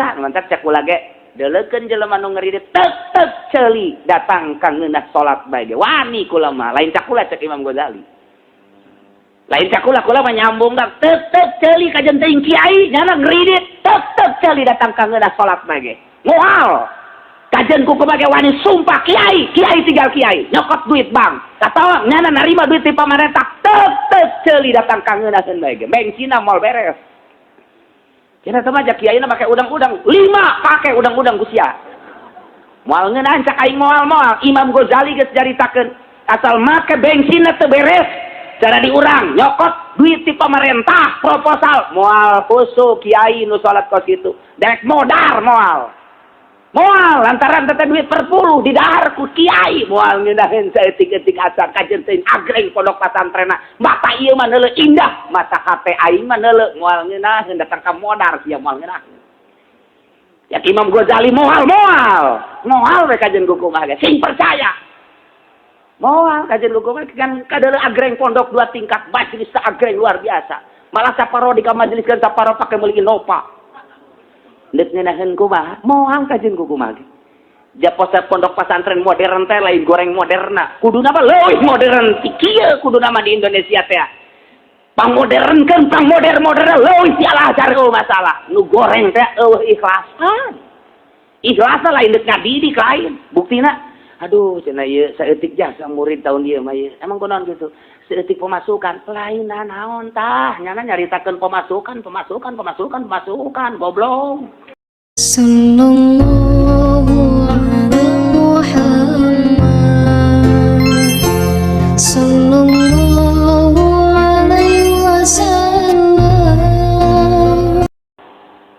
biasa, mantap cek kula ge. Deuleukeun jelema nu ngeridit tek-tek ceuli datang ka ngeunah salat bae ge. Wani kula mah, lain cak kula, cek Imam Ghazali. Lain cak kula, kula mah nyambung dak tek-tek ceuli kajen teuing kiai nyana ngeridit tek-tek ceuli datang ka ngeunah salat bae ge. Moal. Kajen ku kumaha wani sumpah kiai, kiai tinggal kiai, nyokot duit bank. Katawa nyana narima duit ti pamarentah tek-tek ceuli datang ka ngeunaheun bae ge. Bengsina moal beres. Kira sama aja kiai pakai udang-udang, lima pakai udang-udang kusia. Moal ngeunaan cak aing moal-moal. Imam Ghazali geus caritakeun asal make bensinna teu beres, cara diurang nyokot duit ti pamarentah proposal moal khusu kiai nu salat kos kitu. Dek modar moal. Moal lantaran teh duit per puluh didahar ku kiai moal ngeunaheun saeutik-eutik asa kajen teuing agreng pondok pasantrena. Mata ieu mah neuleuh indah, mata hate aing mah neuleuh moal ngeunaheun datang ka modar sia moal ngeunaheun. Ya Imam Ghazali moal moal. Moal we kajen ku kumaha ge sing percaya. Moal kajen ku kumaha kan kadeuleuh agreng pondok dua tingkat majelis agreng luar biasa. Malah saparo di ka majelis kan saparo pake meuli Innova. Deuk ngeunaheun kumaha? Moal kajen ku kumaha ge. Japosa pondok pesantren modern teh lain goreng moderna. Kuduna mah leuwih modern ti kieu kuduna mah di Indonesia teh. Pangmodernkeun, pangmoder-modern leuwih ti Al Azhar eueuh masalah. Nu goreng teh eueuh ikhlasan. Ikhlasan lain deuk ngadidik lain. Buktina aduh cenah ieu saeutik jasa murid tahun ieu mah ieu. Emang kunaon kitu? Saeutik pemasukan. Lain naon tah, nyana nyaritakeun pemasukan, pemasukan, pemasukan, pemasukan, goblok. Sallallahu ala Muhammad Sallallahu alaihi wasallam.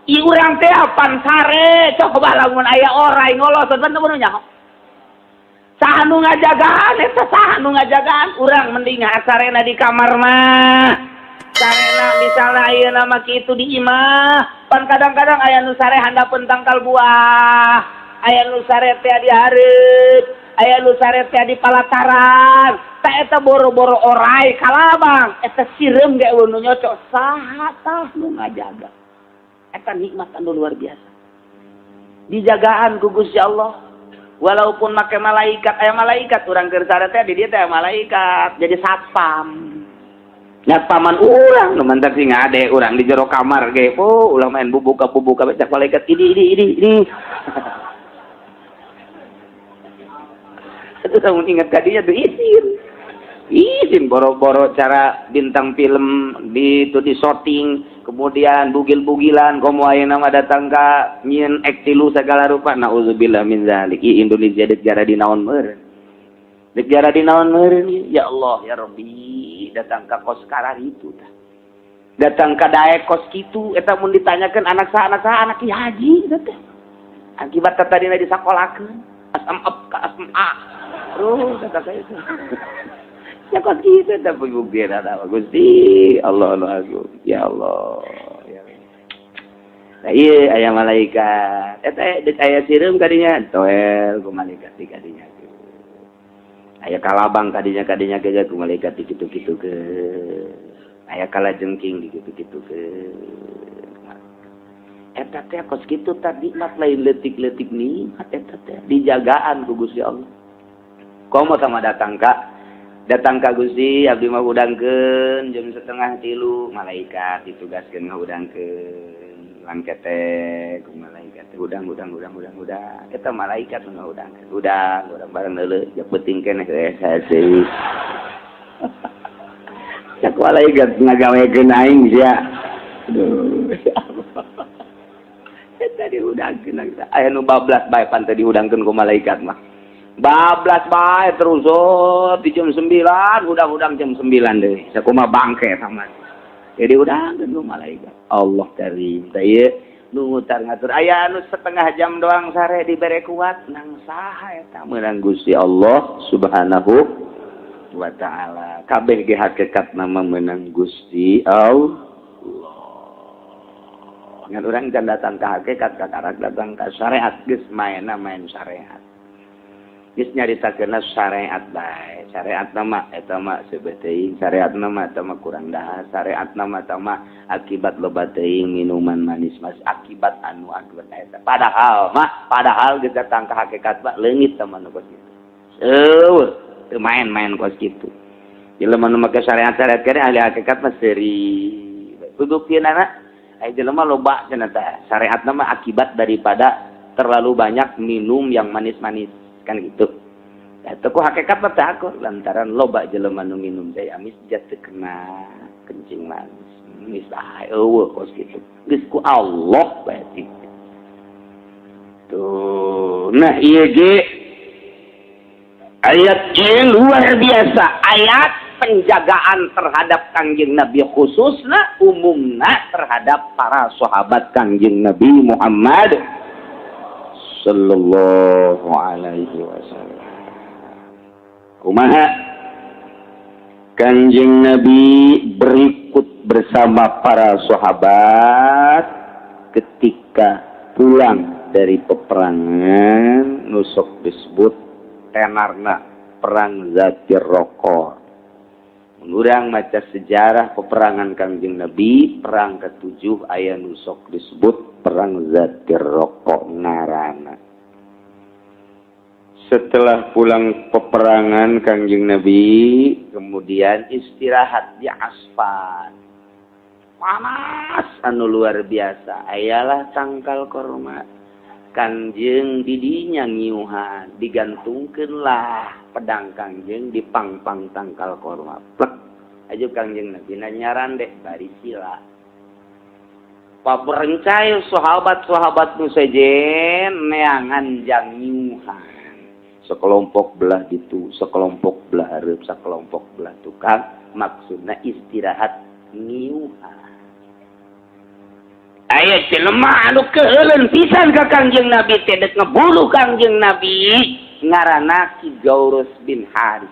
Ieu urang teh apan sare, coba lamun aya orai ngolotot ban teu nyaho. Saha nu ngajagaan eta, saha nu ngajagaan? Urang mending sarena di kamar mah. Sarena misalnya ayeuna mah kitu di imah, pan kadang-kadang aya nu sare handapeun tangkal buah, aya nu sare teh di hareup, aya nu sare teh di palataran. Tah eta boro-boro orai kalabang, eta sireum ge eueuh nu nyocok, saha tah nu ngajaga? Eta nikmat anu luar biasa. Dijagaan ku Gusti Allah. Walaupun make malaikat, aya malaikat urang keur sare teh di dieu teh aya malaikat, jadi satpam. Nyatpaman urang nu mantak sing ngade urang di jero kamar ge, oh ulah main bubuka-bubuka cak malaikat ini ini ini ini. Aduh lamun ingat ka dinya tuh izin. Izin boro-boro cara bintang film di itu di shooting, kemudian bugil-bugilan komo ayeuna mah datang ka nyieun ek tilu segala rupa, naudzubillah min zalik. Ieu Indonesia deuk jara di naon meureun? Deuk jara di naon meureun? Ya Allah ya Rabbi, datang ka kos karar itu tah. Datang ka daek kos kitu eta mun ditanyakeun anak saha, anak saha, anak Ki Haji eta teh. Akibat tadina disakolakeun asam up ka asam A. Terus eta ka itu. Ya kos kitu teh pembuktian eta Gusti Allah nu agung. Ya Allah. Ya. Nah, iya aya malaikat. Eta deuk aya sireum kadinya toel ku malaikat di kadinya. Aya kalabang kadinya kadinya ke ku malaikat di kitu-kitu ke. Aya kalajengking di kitu-kitu ke. Eta teh kos kitu tadi nikmat lain leutik-leutik nikmat eta teh dijagaan ku Gusti Allah. Komo sama datang ka Gusti abdi mah hudangkeun jam 2.30 malaikat ditugaskeun ngahudangkeun langkete ku malaikat hudang hudang hudang hudang hudang eta malaikat nu ngahudangkeun hudang hudang bareng deuleu ja peuting keneh hese cak malaikat ngagawekeun aing sia. Aduh ya Allah, eta dihudangkeun aya nu bablas bae pan teh dihudangkeun ku malaikat mah bablas bae terus oh, di jam 9 hudang-hudang jam 9 deh sakumaha bangke sama jadi udah ku malaikat Allah karim. Tah ieu nu ngutar ngatur aya anu setengah jam doang sare dibere kuat nang saha eta meunang Gusti Allah Subhanahu wa taala. Kabeh ge hakikat nama meunang Gusti Allah. Ngan urang can datang ka hakikat, kakarak datang ka syariat geus maena main syariat. Geus nyaritakeunna syariat bae. Syariat nama eta mah seubeuh teuing, syariat nama eta mah kurang dahar, syariat nama eta mah akibat loba teuing minuman manis mas, akibat anu akibat eta. Padahal mah, padahal geus datang ka hakikat mah leungit teh mah nu kos kitu. Eueuh, teu main-main kos kitu. Jelema nu make syariat-syariat kene ahli hakikat mah seuri. Buktianana aya jelema loba cenah teh. Syariat nama akibat daripada terlalu banyak minum yang manis-manis kan gitu. Eta ku hakikat mah teh akur lantaran loba jelema nu minum teh amis jatuh kena kencing manis. Geus bae eueuh kos kitu. Geus ku Allah bae kitu. Tuh, nah ieu ge ayat ieu luar biasa, ayat penjagaan terhadap Kangjeng Nabi khususna umumna terhadap para sahabat Kangjeng Nabi Muhammad sallallahu alaihi wasallam. Kumaha Kangjeng Nabi berikut bersama para sahabat ketika pulang dari peperangan nu sok disebut tenarna perang Zatir Roko. Urang maca sejarah peperangan Kangjeng Nabi, perang ketujuh aya nu sok disebut perang Zatir Roko ngaranna. Setelah pulang peperangan Kangjeng Nabi, kemudian istirahat di Asfan. Panas anu luar biasa, ayalah tangkal korma. Kangjeng didinya ngiuhan, digantungkeunlah pedang Kangjeng di pangpang tangkal korma. Plek. Aju Kangjeng Nabi nyarande bari sila. Paberencai sahabat-sahabat nu sejen neangan jang ngiuhan. Sekelompok belah ditu, sekelompok belah hareup, sekelompok belah tukang, maksudna istirahat ngiuhan. Aya jelema anu keuheuleun pisan ka Kangjeng Nabi teh dek ngebulu Kangjeng Nabi ngaranna Ki Gaurus bin Haris.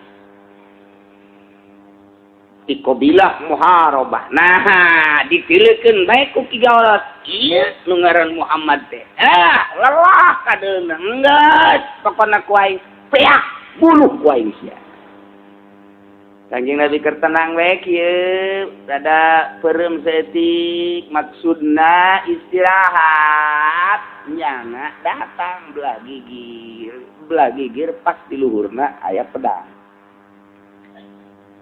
Ti qabilah Muharabah. Nah, ditilekeun bae ku Ki Gaurus. Ieu nu ngaran Muhammad teh. Ah, lelah kadeuna. Enggeus, pokona ku aing peak buluh ku aing sia. Kangjeng Nabi keur tenang we kieu, rada peureum saeutik, maksudna istirahat. Nyana datang belah gigir pas di luhurna aya pedang.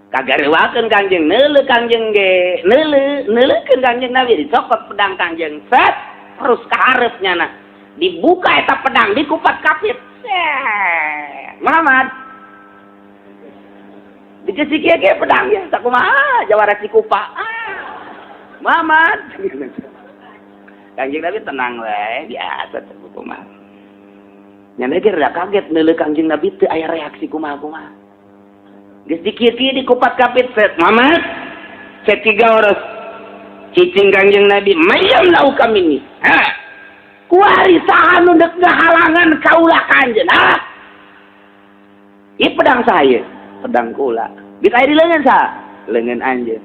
Kagarewakeun Kangjeng, neuleuh Kangjeng ge, neuleuh, neuleukeun Kangjeng Nabi dicokot pedang Kangjeng, set terus ka hareup nyana. Dibuka eta pedang, dikupat kapit. Set. Muhammad dikasih kieu pedangnya, tak kumaha jawara Cikupa. Ah, Muhammad. Kangjeng Nabi tenang we, biasa teh kumaha. Nya ge rada kaget neuleuh Kangjeng Nabi teu aya reaksi kumaha-kumaha. Geus dikieu-kieu dikupat kapit set Muhammad. Set tiga orang. Cicing Kangjeng Nabi, mayam lau kami ni. Ha. Kuari saha nu deuk ngahalangan kaula kanjeun. Ha. Ieu pedang saya, pedang kula. Geus aya di leungeun saha? Leungeun anjeun.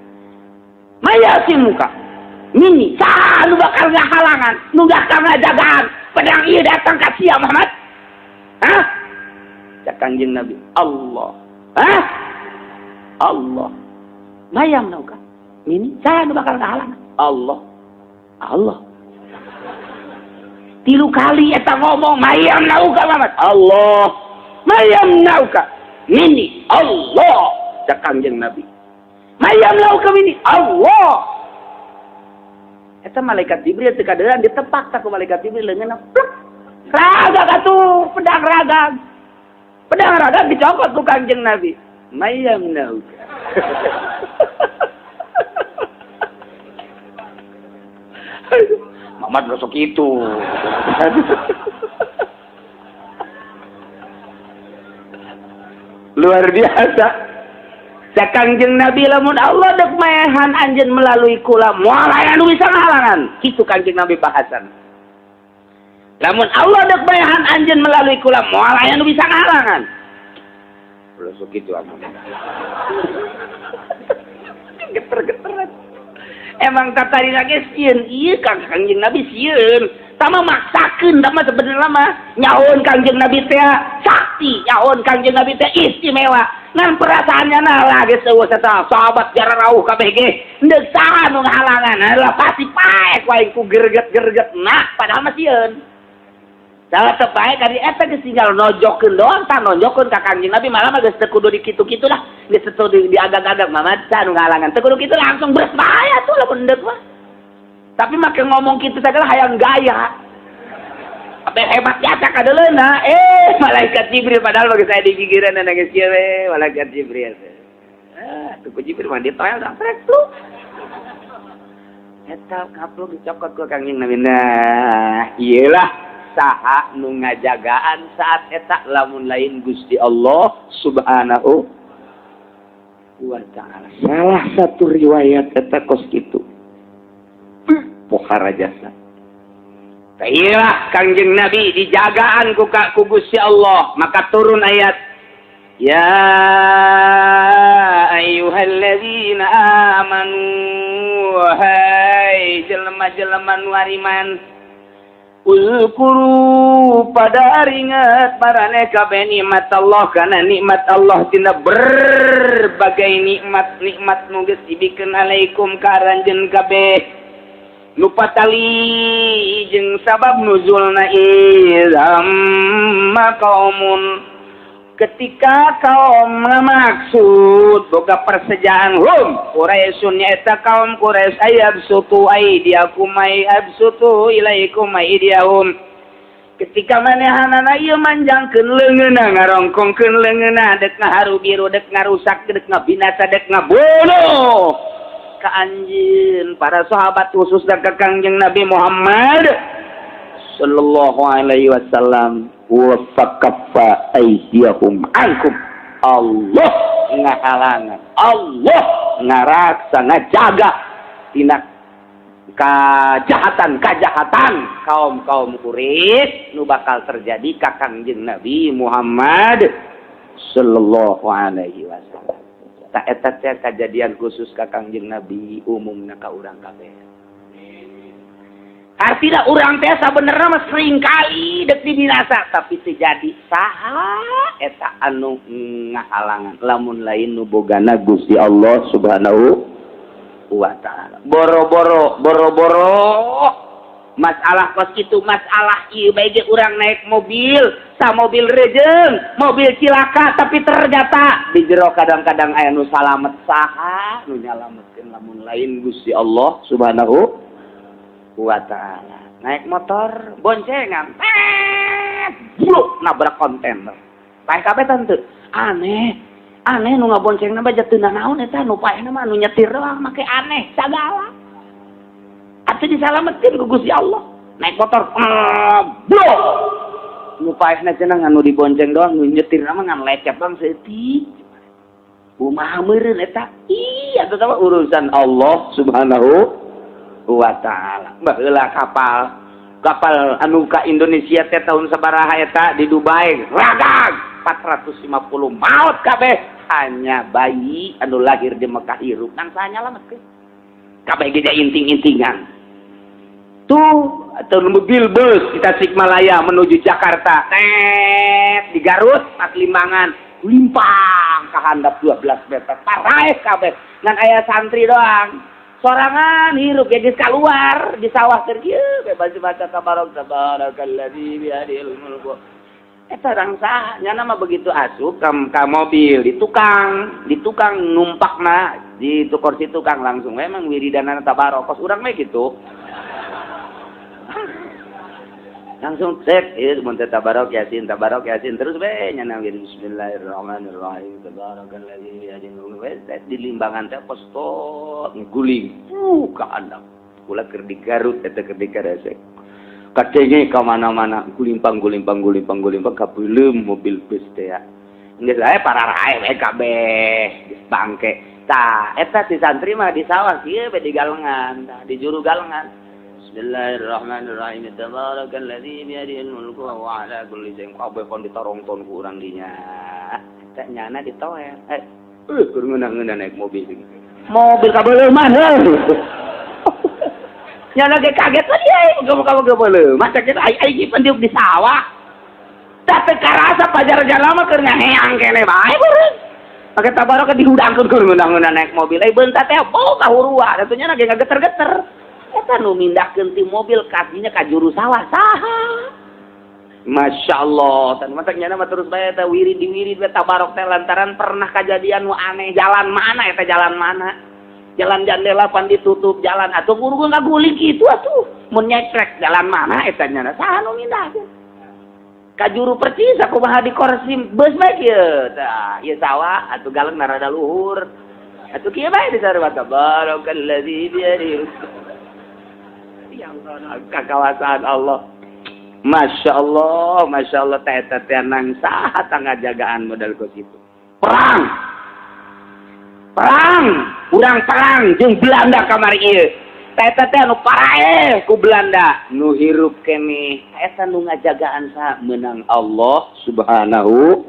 Maya si muka. Mini saha nu bakal ngahalangan, nu bakal ngajagaan pedang ieu datang ka sia Muhammad? Hah? Cak Kangjeng Nabi, Allah. Hah? Allah. Mayam nauka. Mini saha nu bakal ngahalangan? Allah. Allah. Tilu kali eta ngomong mayam nauka Muhammad. Allah. Mayam nauka. Mini Allah. Cak Kangjeng Nabi. Mayam lauka mini Allah. Eta malaikat Jibril teu kaderan ditepak tak ku malaikat Jibril leungeunna plek. Ragag atuh pedang ragag. Pedang ragag dicokot ku Kangjeng Nabi. Mayam nauka. Muhammad masuk itu. Luar biasa. Cak Kangjeng Nabi lamun Allah dek maehan anjeun melalui kula moal aya nu bisa ngahalangan. Kitu Kangjeng Nabi bahasan. Lamun Allah dek maehan anjeun melalui kula moal aya nu bisa ngahalangan. Ulah sok kitu amun. Geter-geteran. Emang katarina ge sieun ieu Kangjeng Nabi sieun. Eta mah maksakeun, eta mah sebenarnya mah nyahoeun Kangjeng Nabi teh sakti, nyahoeun Kangjeng Nabi teh istimewa. Ngan perasaannya nah lah geus euweuh eta sahabat jara rauh kabeh ge. Endek saha nu ngahalangan? Lah pasti paek wae ku gerget-gerget nah, padahal mah sieun. Salah teu paek kadi eta geus tinggal nonjokkeun doang, tah nonjokkeun ka Kangjeng Nabi, malah mah geus teu kudu dikitu-kitu lah. Geus teu diagag-agag, Mamad saha nu ngahalangan. Teu kudu kitu, langsung beres bae atuh lamun endek mah. Tapi make ngomong kitu sagala hayang gaya. Apa hebat jasa kadeuleuna, malaikat Jibril, padahal bagi saya di gigireun geus kieu we malaikat Jibril. Ah, tuh ku Jibril mah ditoel dah trek tuh. Eta kaplok dicokot ku Kangjeng Nabi. Nah, iyalah saha nu ngajagaan saat eta lamun lain Gusti Allah Subhanahu wa Ta'ala? Salah satu riwayat eta kos kitu. Pohara jasa. Iyalah Kangjeng Nabi dijagaan ku Gusti Allah, maka turun ayat Ya ayyuhalladzina amanu, wahai jelema-jelema nu ariman, Uzkuru, pada ingat maraneh kabeh, nikmat Allah, kana nikmat Allah, tina berbagai nikmat-nikmat nu geus dibikeun, alaikum ka aranjeun kabeh. Nu patali jeung sabab nuzulna, idz hamma qaumun, ketika kaum maksud boga persejaan, hum Quraisyun, nyaeta kaum Quraisy, ay yabsutu aidiyakum, ay absutu ilaikum aidiyahum, ketika manehanana ieu manjangkeun leungeunna, ngarongkongkeun leungeunna, dek ngaharu biru, dek ngarusak, dek ngabinasa, dek ngabunuh ka anjeun para sahabat, khususna ka Kangjeng Nabi Muhammad sallallahu alaihi wasallam, wa fakaffa aydiyahum ankum, Allah ngahalangan, Allah ngaraksa, ngajaga tina kejahatan kejahatan kaum kaum Quraisy nu bakal terjadi ka Kangjeng Nabi Muhammad sallallahu alaihi wasallam. Tak eta teh kejadian khusus ka Kangjeng Nabi, umumna ka urang kabeh. Artinya urang teh sabenerna mah sering kali dek dibinasa tapi terjadi. Saha eta anu ngahalangan lamun lain nu bogana Gusti Allah Subhanahu wa Ta'ala? Boro-boro, boro-boro masalah kos itu, masalah ieu bae ge, urang naik mobil, sa mobil rejeng, mobil cilaka, tapi ternyata di jero kadang-kadang aya nu salamet. Saha nu nyalametkeun lamun lain Gusti Allah Subhanahu wa Ta'ala? Naik motor boncengan, bluk, nabrak kontainer, paeh kabeh tante. Aneh aneh, nu ngaboncengna mah teu naon eta, nu paehna mah nu nyetir doang, make aneh sagala atuh disalametkeun ku Gusti Allah. Naik motor, blok, nu paehna cenah nu dibonceng doang, nu nyetir mah ngan lecet bang saeutik. Kumaha meureun eta? Iya, tetap urusan Allah Subhanahu wa Ta'ala. Baheula kapal kapal anu ka Indonesia teh tahun sabaraha eta di Dubai ragag, 450 maut kabeh, hanya bayi anu lahir di Mekah hirup. Nang saha nyalametkeun? Kabeh ge inting-intingan tuh. Atau mobil bus di Tasikmalaya menuju Jakarta, tet, di Garut pas limbangan limpang ke handap 12 meter, paraeh kabeh, ngan aya santri doang sorangan hirup ya, geus keluar di sawah keur kieu bebas baca tabarok, tabarakalladzi biyadihil mulku. Eta urang saha nya mah begitu asup ka mobil, di tukang numpakna di kursi tukang, langsung memang wiridana tabarok, kos urang mah gitu, langsung cek ieu mun teh tabarok yasin, tabarok yasin, terus we nya wirid bismillahirrahmanirrahim, tabarakalladzi biyadihil mulku. Di limbangan teh pos guling ka handap. Kula keur di Garut eta, keur di Karesek, kadenge ka mana-mana gulimpang gulimpang gulimpang gulimpang, kabeuleum mobil bus teh ya. Geus aya pararae we kabeh, geus bangke. Tah eta si santri mah di sawah kieu we, di galengan, tah di juru galengan, bismillahirrahmanirrahim, tabarakalladzi biyadihil mulku wa huwa ala kulli syai'in, kabeh kon ditarongton ku urang dinya. Eta nyana ditoel, keur ngeunah-ngeunah naik mobil, mobil kabeuleman heuh. Nya lagi kaget lah dia, muka-muka boleh. Masa kita ai pendiuk di sawah. Tak teu karasa pajar lama keur ngaheang keneh bae beureum. Make tabarok dihudangkeun keur ngeunah-ngeunah naik mobil. Ai beunta teh bau kahurua, atuh nya ge ngageter-geter. Eta nu mindahkeun ti mobil kakinya ka juru sawah saha? Masya Allah, tan matak nyana mah terus bae eta wirid diwirid bae tabarok teh lantaran pernah kejadian nu aneh. Jalan mana eta, jalan mana? Jalan jandela pan ditutup jalan atuh guru ngaguling kitu atuh. Mun nyekrek jalan mana eta nyana saha nu mindahkeun? Ka juru percis kumaha di korsim beus bae kieu. Tah, ieu sawah atuh galeng rada luhur. Atuh kieu bae disarua tabarakalladzi biyadihi. Ya Allah, kakawasan Allah. Masya Allah, Masya Allah, teh teh nang saha ngajagaan modal kos itu. Perang, perang, urang perang jeung Belanda kamari ieu. Teh teh anu paraeh ku Belanda, nu hirup keneh. Eta nu ngajagaan saha menang Allah Subhanahu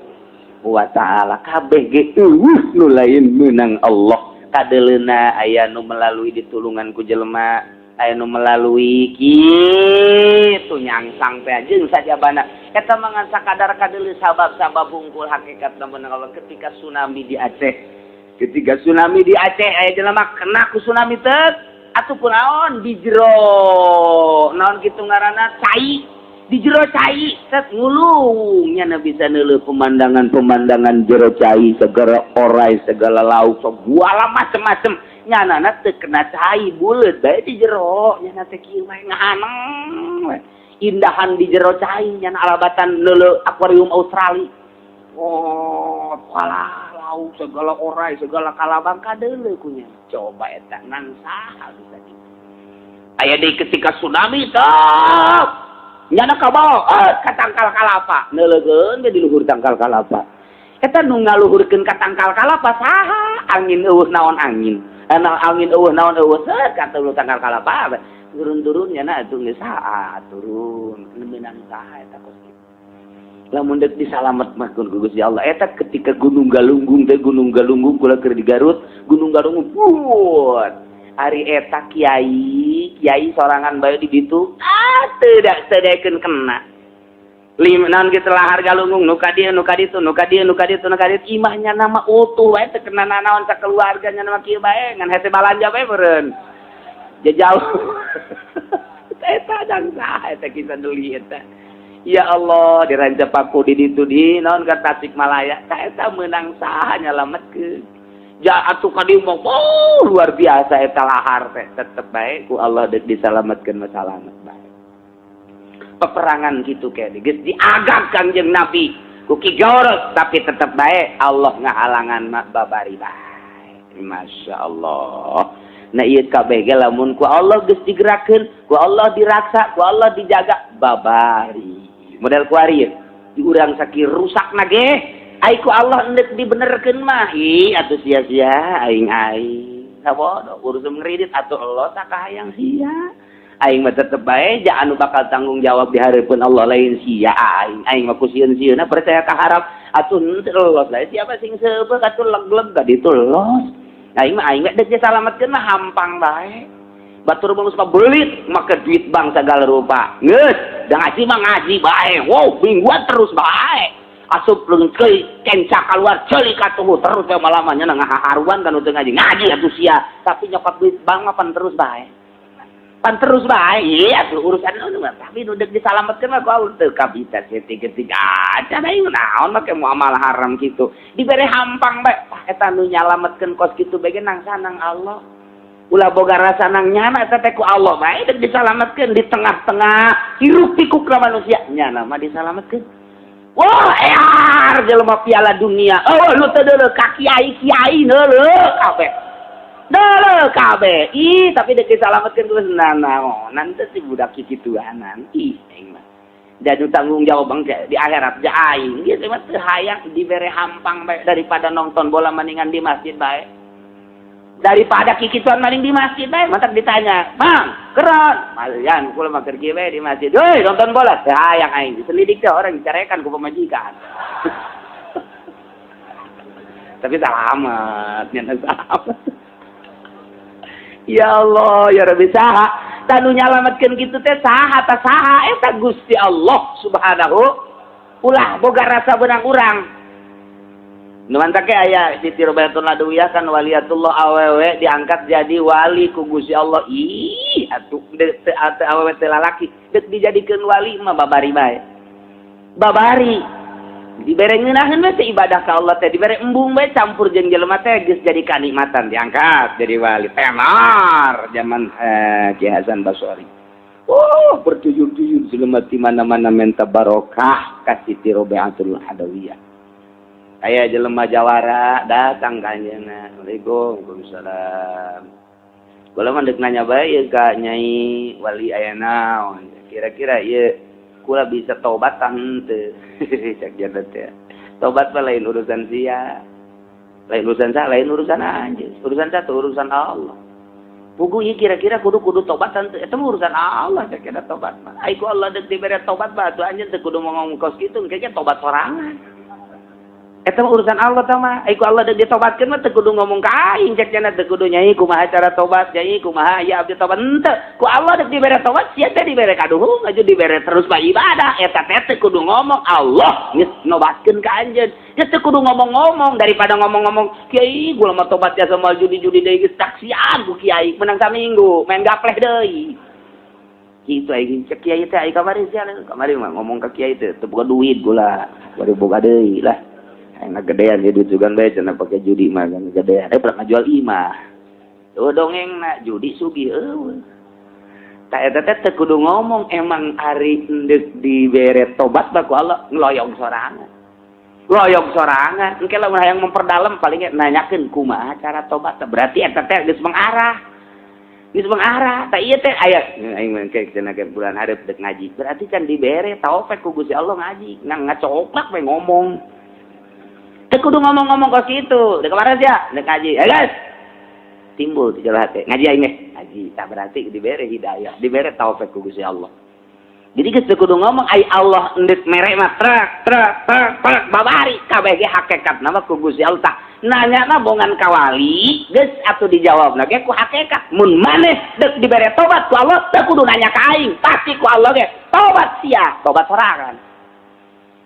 wa taala. Kabeh ge euweuh nu lain menang Allah. Kadeleuna aya nu melalui ditulungan ku jelema, aya nu melalui kitu nyangsang teh jeung sajabana eta mah ngan sakadar kadeuleu sabab-sabab hungkul hakikat menang Allah. Ketika tsunami di Aceh, ketika tsunami di Aceh aya jelema kena ku tsunami teh atuh kunaon di jero naon kitu ngaranna cai, di jero cai set ngulung nya bisa neuleuh pemandangan-pemandangan jero cai, segala orai, segala lauk, segala macem-macem. Nyanana teu kena cai, buleut bae di jero nyana teh kieu bae ngahaneng we indahan di jero cai nyana alabatan neuleuh akuarium Australia. Oh, kalah lauk, segala orai, segala kalabang kadeuleuh ku nya. Coba eta nang saha bisa kitu? Aya deui ketika tsunami top nyana kabawa ka tangkal kalapa, neuleukeun di luhur tangkal kalapa. Eta nu ngaluhurkeun ka tangkal kalapa saha? Angin euweuh naon, angin ana angin euweuh naon euweuh, set ka tangkal kalapa turun-turun nyana atuh geus saha turun meunang saha eta kos kitu? Lamun deuk disalamet mah ku Gusti Allah. Eta ketika Gunung Galunggung teh, Gunung Galunggung, kula keur di Garut, Gunung Galunggung buat ari eta kiai kiai sorangan bae di ditu ah teu teu kena lima naon kitu lahar Galunggung nu ka dieu, nu ka ditu, nu ka dieu, nu ka ditu, nu ka ditu. Imahnya nama utuh wae teu kena nanaon, sakeluarganya nama kieu bae ngan hese balanja bae meureun jauh. Eta jang saha eta kisah deuli eta? Ya Allah, di Rancapaku di ditu di naon ka Tasikmalaya eta meunang saha nyalametkeun? Ja atuh ka dieu mah oh, luar biasa eta lahar teh, tetep bae ku Allah deuk disalametkeun mah salamet bae. Peperangan gitu kayak geus diagak Kangjeng Nabi ku Ki Gorot, tapi tetep bae Allah ngahalangan mah babari bae. Masya Allah. Nah, ieu kabeh ge lamun ku Allah geus digerakkeun, ku Allah diraksa, ku Allah dijaga, babari. Model kuari ye diurang sakieu rusak nage ai ku Allah endek dibenerkeun mah ih atuh sia-sia aing aing sabodo urusan ngridit atuh Allah tak kahayang sia. Aing mah tetep bae ja anu bakal tanggung jawab di hareupeun Allah lain sia aing. Aing mah ku sieun-sieunna percaya ka harap atuh henteu los lain siapa sing seubeuh atuh leg-leg ka ditu los. Aing mah aing mah deuk disalametkeun mah hampang bae. Batur mah geus belit make duit bank segala rupa geus da ngaji mah ngaji bae. Wow, mingguan terus bae asup leungeun ceuli kenca keluar ceuli katuhu terus bae malamanya ngahaharuan kan teu ngaji ngaji atuh sia, tapi nyokot duit bank mah pan terus bae, pan terus bae. Iya atuh urusan nu mah, tapi nu deuk disalametkeun mah ku Allah teu kabita ketik-ketik acan aing naon make muamalah haram kitu dibere hampang bae. Tah, eta nu nyalametkeun kos kitu bae nang sanang Allah, ulah boga rasa nang nyana. Eta teh ku Allah bae deuk disalametkeun di tengah-tengah hiruk pikuk manusia nyana mah disalametkeun. Wah, ear jelema Piala Dunia. Oh, nu teu deuleu ka kiai-kiai neuleuh kabeh. Deuleuh kabeh. Ih, tapi deuk disalametkeun geus nanaonan teh si budak kikituanan. Ih, aing mah. Jadi tanggung jawab bangke di akhirat ja aing. Geus mah teu hayang dibere hampang bae daripada nonton bola mendingan di masjid bae. Daripada kikituan maling di masjid bae, mantap ditanya, "Mang, keren." Malian kula mah keur bae di masjid. "Woi, nonton bola." Teu hayang aing. Diselidik teh orang dicarekan ku pamajikan. Tapi selamat, nyana selamat. Ya Allah, ya Rabbi saha. Tah nu nyalametkeun kitu teh saha ta saha eta Gusti Allah Subhanahu ulah boga rasa benang urang. Nu mantak ge aya Siti Robiatul Adawiyah kan waliatullah awewe diangkat jadi wali ku Gusti Allah. Ih atuh teu awewe teu lalaki deuk dijadikeun wali mah babari bae. Babari dibere ngeunaheun we teh ibadah ka Allah teh dibere embung bae campur jeung jelema teh geus jadi kanikmatan diangkat jadi wali tenar zaman Ki Hasan Basori. Oh bertuyur-tuyur jelema di mana-mana menta barokah ka Siti Robiatul Adawiyah. Aya jelema jawara datang ka anjeunna. Assalamualaikum. Waalaikumsalam. Kula mah deuk nanya bae ieu ka Nyai wali aya naon. Kira-kira ieu kula bisa tobat tah henteu. Cek dia teh. Tobat mah lain urusan sia. Lain urusan sa, lain urusan anjeun. Urusan satu urusan Allah. Puguh ieu kira-kira kudu tobat henteu. Eta mah urusan Allah cek eta tobat mah. Ai ku Allah deuk dibere tobat mah atuh anjeun teu kudu ngomong kos kitu engke tobat sorangan. Eta mah urusan Allah tah mah. Ai ku Allah deuk ditobatkeun mah teu kudu ngomong ka aing cek cenah teu kudu nyai kumaha cara tobat, nyai kumaha ya abdi tobat henteu. Ku Allah deuk dibere tobat sia teh dibere kaduhung aju dibere terus bae ibadah eta teh teu kudu ngomong Allah geus nobatkeun ka anjeun. Geus teu kudu ngomong-ngomong daripada ngomong-ngomong kiai gua mah tobat ya sama judi-judi deui geus taksian ku kiai menang saminggu main gapleh deui. Kitu aing cek kiai teh ai kamari sia kamari mah ngomong ka kiai teh teu boga duit gula bari boga deui lah. Enak gedean ya duit sugan bae cenah pake judi mah kan gedean. Pernah ngajual imah. Eueuh dongeng na judi sugih eueuh. Tah eta teh teu kudu ngomong emang ari endek dibere tobat mah ku Allah ngeloyong sorangan. Loyong sorangan. Engke lamun hayang memperdalam paling nanyakeun kumaha cara tobat. Berarti eta teh geus mengarah. Geus mengarah. Tah ieu teh aya aing mah engke cenah ke bulan hareup deuk ngaji. Berarti can dibere taufik ku Gusti Allah ngaji. Ngan ngacoplak we ngomong. Teu kudu ngomong-ngomong kos kitu. Deuk kemarin sia, deuk ngaji. Eh guys. Timbul di jero hate. Ngaji aing ge. Ngaji. Tah berarti dibere hidayah, dibere taufik ku Gusti Allah. Jadi geus teu kudu ngomong ai Allah endek mere mah trek trek trek trek babari kabeh ge hakikatna mah ku Gusti Allah. Tah nanyana bongan ka wali geus atuh dijawabna ge ku hakikat. Mun maneh deuk dibere tobat ku Allah teu kudu nanya ka aing, pasti ku Allah ge tobat sia, tobat sorangan.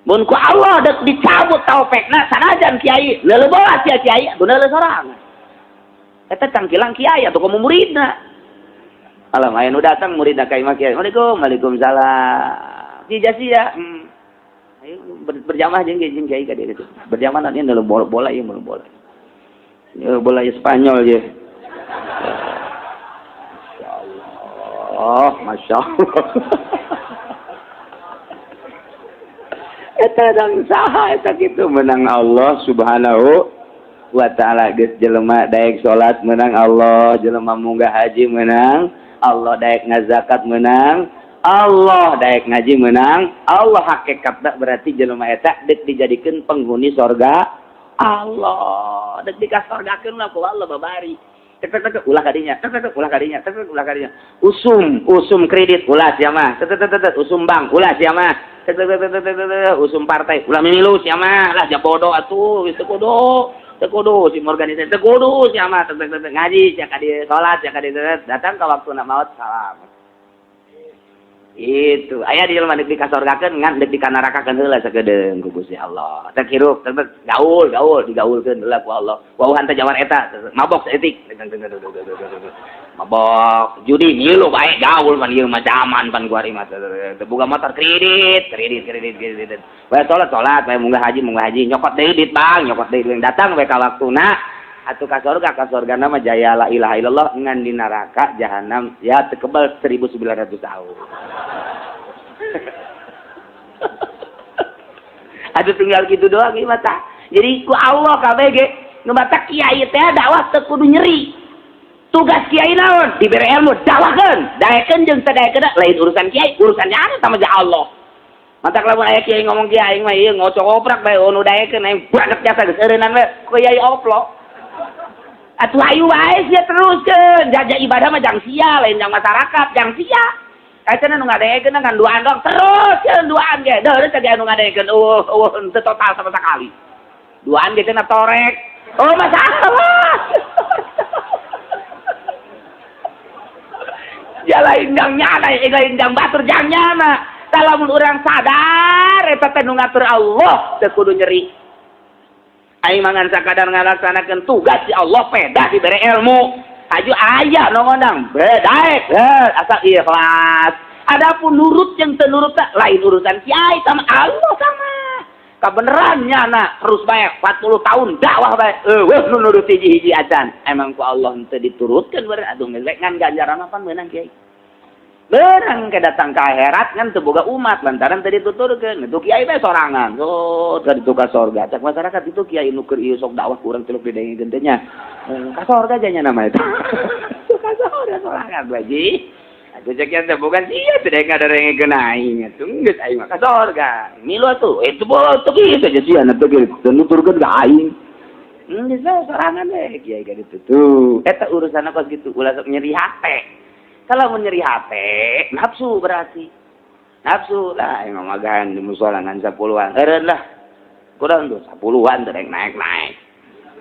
Mun ku Allah dek dicabut taufekna sanajan kiai leuleuh bola sia kiai atuh leuleuh sorangan. Eta cangkilang kiai atuh komo muridna. Alam aya nu datang muridna ka imah kiai. Assalamualaikum, waalaikumsalam. Jija sia. Ayo berjamaah jeung jeung kiai ka dieu gitu. Berjamaah nanti leuleuh bola bola ieu bola bola. Ieu bola Spanyol ye. Masyaallah, masyaallah. Eta dang saha eta kitu menang Allah Subhanahu wa taala geus jelema daek salat menang Allah, jelema munggah haji menang Allah, daek ngazakat menang Allah, daek ngaji menang Allah. Hakikatna berarti jelema eta deuk dijadikeun penghuni sorga Allah, deuk dikasorgakeun lah ku Allah babari. Tek tek tek ulah kadinya, tek tek ulah kadinya, tek tek ulah kadinya. Usum, usum kredit ulah sia mah. Tek tek tek usum bank ulah sia mah. Tek tek tek tek tek usum partai ulah mimilu sia mah. Lah ja bodoh atuh, geus teu kudu. Teu kudu si organisasi teu kudu sia mah. Tek tek tek ngaji sia ka dieu, salat sia ka dieu, datang ka waktuna maot salam. Itu aya di jelema deuk dikasorgakeun ngan deuk dikanarakakeun heula sakedeung ku Gusti Allah. Teh hirup teh gaul gaul digaulkeun heula ku Allah. Wauhan teh jawar eta mabok saeutik. Mabok judi ngilu bae gaul pan ieu mah zaman pan kuari mah teu boga motor kredit kredit kredit kredit. Bae salat salat bae munggah haji nyokot deui duit bang nyokot deui duit datang we ka waktuna atuh ka sorga mah jaya la ilaha illallah ngan di neraka jahanam ya teu kebal 1900 tahun. Aduh tinggal gitu doang ieu mah tah. Jadi ku Allah kabeh ge nu matak kiai teh dakwah teu kudu nyeri. Tugas kiai naon? Dibere ilmu dakwahkeun, daekeun jeung teu daekeun lain urusan kiai, urusannya anu sama jeung Allah. Matak lamun aya kiai ngomong kiai aing mah ieu ngocok oprak bae nu daekeun aing banget jasa geus eureunnan we ku kiai oplo. Atuh ayu wae sia teruskeun, jajah ibadah mah jang sia, lain jang masyarakat, jang sia. Kaitana nu ngadeekeun kan duaan doang terus duaan ge. Deuh teh ge anu ngadeekeun eueuh eueuh teu total sama sekali. Duaan ge cenah torek. Oh masalah. Ya lain jang nyana, lain jang batur jang nyana. Tah lamun urang sadar eta teh nu ngatur Allah, teu kudu nyeri. Aing mangan sakadar ngalaksanakeun tugas si Allah pedah dibere ilmu. Aju aya nu ngondang, bedaek, asal ikhlas. Adapun nurut yang teu nurut lain urusan kiai sama Allah sama. Kabeneran nyana terus bae 40 tahun dakwah bae. Eueuh nu nurut hiji-hiji acan. Emang ku Allah teu diturutkeun beureun atuh geus ngan ganjaran apa meunang kiai. Berang ke datang ke akhirat kan teu boga umat lantaran teu dituturkeun. Itu kiai bae sorangan. So, teu ditu ka sorga. Cak masyarakat itu kiai nu keur ieu sok dakwah kurang teluk didengekeun teh nya. Ka sorga nya nama itu. Ka sorga sorangan bae. Atuh cek teh bukan sia teh ngadengekeun aing atuh geus aing mah ka sorga. Milu atuh itu boleh teu kieu saja sia na teu kieu nuturkeun ka aing. Geus sorangan we kiai ka ditu tuh. Eta urusanna kos kitu ulah sok nyeri hate. Kalau mau nyeri hate, nafsu berarti. Nafsu lah yang magahan di musola ngan 10-an. Eureun lah. Kurang tuh 10-an teh naik-naik.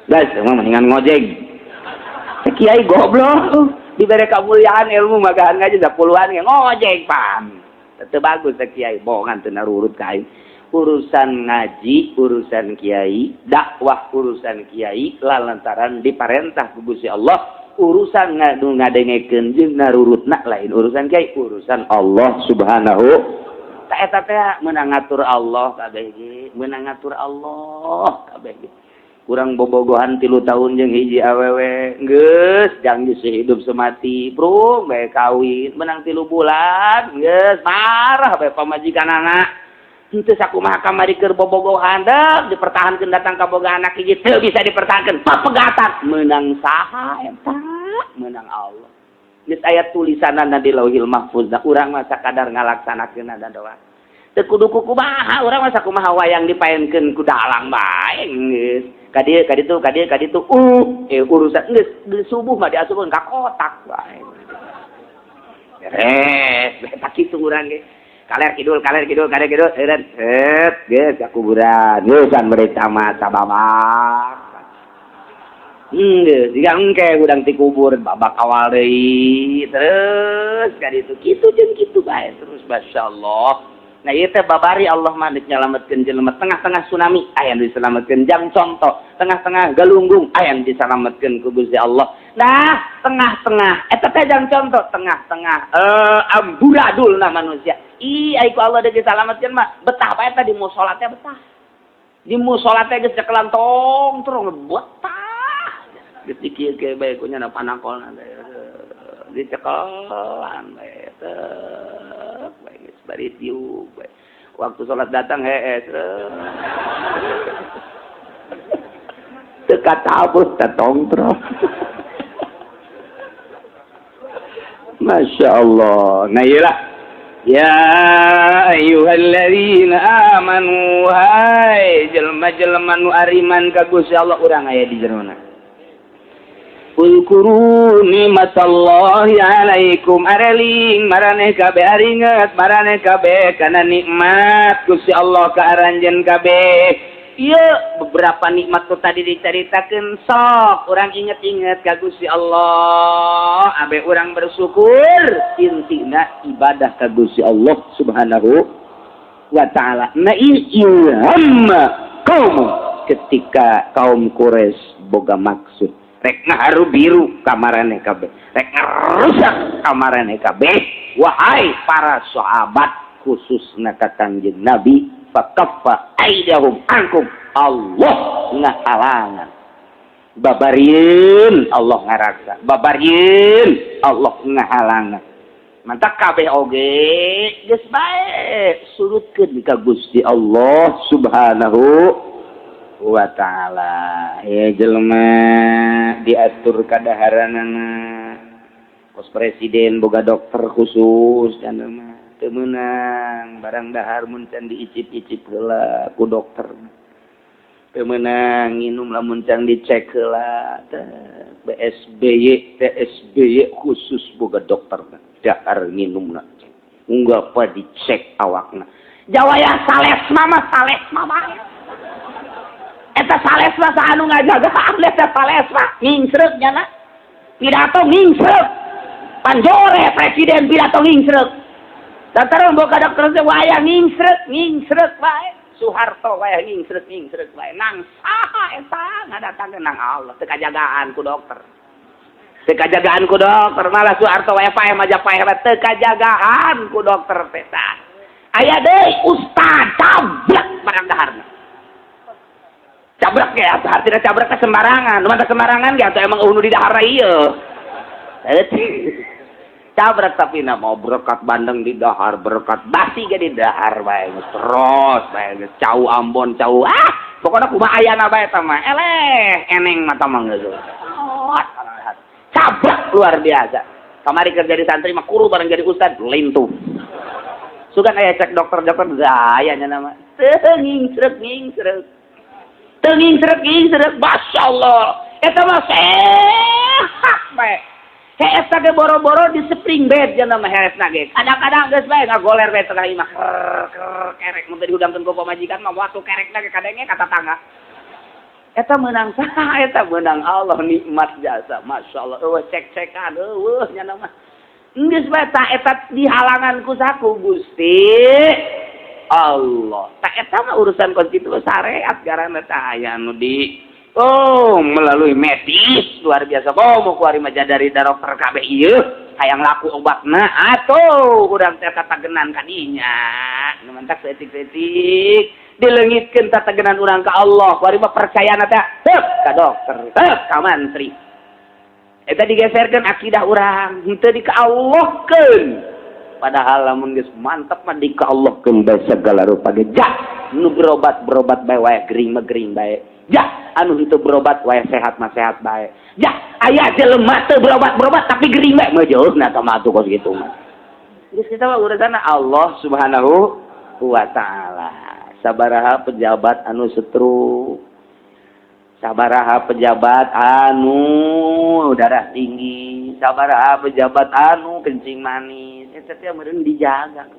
Guys, emang mendingan ngojek. Kiai goblok. Diberi kemuliaan ilmu magahan ngaji 10-an ge ngojek pan. Teu bagus kiai bohongan teu narurut ka aing. Urusan ngaji, urusan kiai, dakwah urusan kiai lantaran diparentah ku Gusti Allah. Urusan ngadu ngadengekeun jeung narurutna lain urusan kiai, urusan Allah Subhanahu ta eta teh meunang ngatur Allah kabeh ge, meunang ngatur Allah kabeh ge. Kurang bobogohan 3 tahun jeung hiji awewe, geus janji sehidup semati, prung bae kawin, menang 3 bulan, geus marah bae pamajikanana. Henteu sakumaha kamari keur bobogohan deuk dipertahankeun datang ka boga anak hiji teu bisa dipertahankeun, papegatan meunang saha eta? Meunang Allah. Geus aya tulisanana di Lauhil Mahfuz, da urang mah sakadar ngalaksanakeun da doa. Teu kudu kumaha urang mah sakumaha wayang dipaenkeun ku dalang bae geus. Ka dieu ka ditu ka dieu ka ditu urusan geus subuh mah diasupkeun ka kotak bae. Beres, eta kitu urang ge. Kaler kidul, kaler kidul, kaler kidul, eureun, set, geus ka kuburan. Geusan bade tamat sababak. Geus jiga engke hudang ti kubur babak awal deui terus ka ditu kitu jeung kitu bae terus masyaallah. Nah ieu teh babari Allah mah geus nyalametkeun jelema tengah-tengah tsunami aya nu diselametkeun jang contoh, tengah-tengah galunggung aya nu diselametkeun ku Gusti Allah. Nah, tengah-tengah eta teh jang contoh tengah-tengah amburadulna manusia. Ih, ai ku Allah deui disalametkeun mah betah bae teh di musala teh betah. Di musala teh geus cekelan tong terus betah. Geus dikieu-kieu bae ku nya panakolna teh. Dicekelan bae teh bae geus bari tiup bae. Waktu salat datang hees. Teu katabut teh tongtrong. Masya Allah. Nah iyalah. Ya ayyuhalladzina amanu hai jelema-jelema nu ariman ka Gusti Allah urang aya di jerona. Uzkuru nikmatallahi alaikum areling maraneh kabeh aringet maraneh kabeh kana nikmat Gusti Allah ka aranjeun kabeh. Ieu beberapa nikmat tu tadi dicaritakeun sok urang inget-inget ka Gusti Allah abe urang bersyukur intina ibadah ka Gusti Allah Subhanahu wa taala. Nah ilham kaum ketika kaum Quraisy boga maksud rek ngaharu biru kamarane kabeh rek ngarusak kamarane kabeh wahai para sahabat khususna ka Kangjeng Nabi fakaffa aidahum ankum Allah ngahalangan babarieun Allah ngaraksa babarieun Allah ngahalangan mantak kabeh oge geus bae surutkeun ka Gusti Allah Subhanahu wa ta'ala. Ya jelema diatur kadaharanana kos presiden boga dokter khusus dan mah teu meunang barang dahar mun can diicip-icip heula ku dokter teu meunang nginum lamun can dicek heula BSBY TSBY khusus boga dokter dahar nginumna unggah pa dicek awakna jawaya salesma mah salesma bae eta salesma saha anu ngajaga eta salesma ngingsreuk nya pidato ngingsreuk Panjore presiden pidato ngingsrek. Lantaran boga dokter teh wayah ngingsrek, ngingsrek bae. Soeharto wayah ngingsrek, ngingsrek bae. Nang saha eta ngadatangkeun nang Allah teu kajagaan ku dokter. Teu kajagaan ku dokter malah Soeharto wayah paeh maja paeh teu kajagaan ku dokter teh tah. Aya deui ustad cabrek barang daharna. Cabrek ya, artinya cabrek ke sembarangan. Nu mah sembarangan ge atuh emang eueuh nu di dahar ieu. Cabrek tapi na mau berkat bandeng di dahar, berkat basi ge di dahar bae geus terus bae geus cau Ambon cau ah pokoknya kumaha ayana bae eta mah eleh eneng mata mah geus. Cabrek luar biasa. Kamari kerja di santri mah kuru bareng jadi ustad lintuh. Sugan aya cek dokter-dokter gaya nya nama. Teu ngingsrek ngingsrek. Teu ngingsrek ngingsrek masyaallah. Eta mah sehat bae. Hees ge boro-boro di spring bed nya mah heesna ge. Kadang-kadang geus bae ngagoler bae tengah imah ker ker kerek mun teu dihudangkeun ku pamajikan mah waktu kerekna ge kadenge ka tatangga. Eta meunang saha eta meunang Allah nikmat jasa masyaallah eueuh cek-cekan eueuh nya mah. Geus bae tah eta dihalangan ku saku Gusti Allah. Tah eta mah urusan konstitusi syariat garana tah aya nu di oh melalui medis luar biasa. Oh mau kuari mah dari dokter kabeh ieu hayang laku obatna atuh urang teh tatagenan ka dinya. Nu mantak saeutik-saeutik dileungitkeun tatagenan urang ka Allah. Kuari mah percayana teh heup ka dokter, heup ka mantri. Eta digeserkeun akidah urang henteu di ka Allahkeun. Padahal lamun geus mantep mah di ka Allahkeun bae segala rupa ge. Jah nu berobat-berobat bae wae gering mah gering bae. Jah anu henteu berobat wae sehat mah sehat bae. Jah aya jelema teu berobat-berobat tapi gering bae mah jauhna tah mah atuh kos kitu mah. Geus kita mah urusanna Allah Subhanahu wa taala. Sabaraha pejabat anu stroke, sabaraha pejabat anu darah tinggi, sabaraha pejabat anu kencing manis, eta teh meureun dijaga.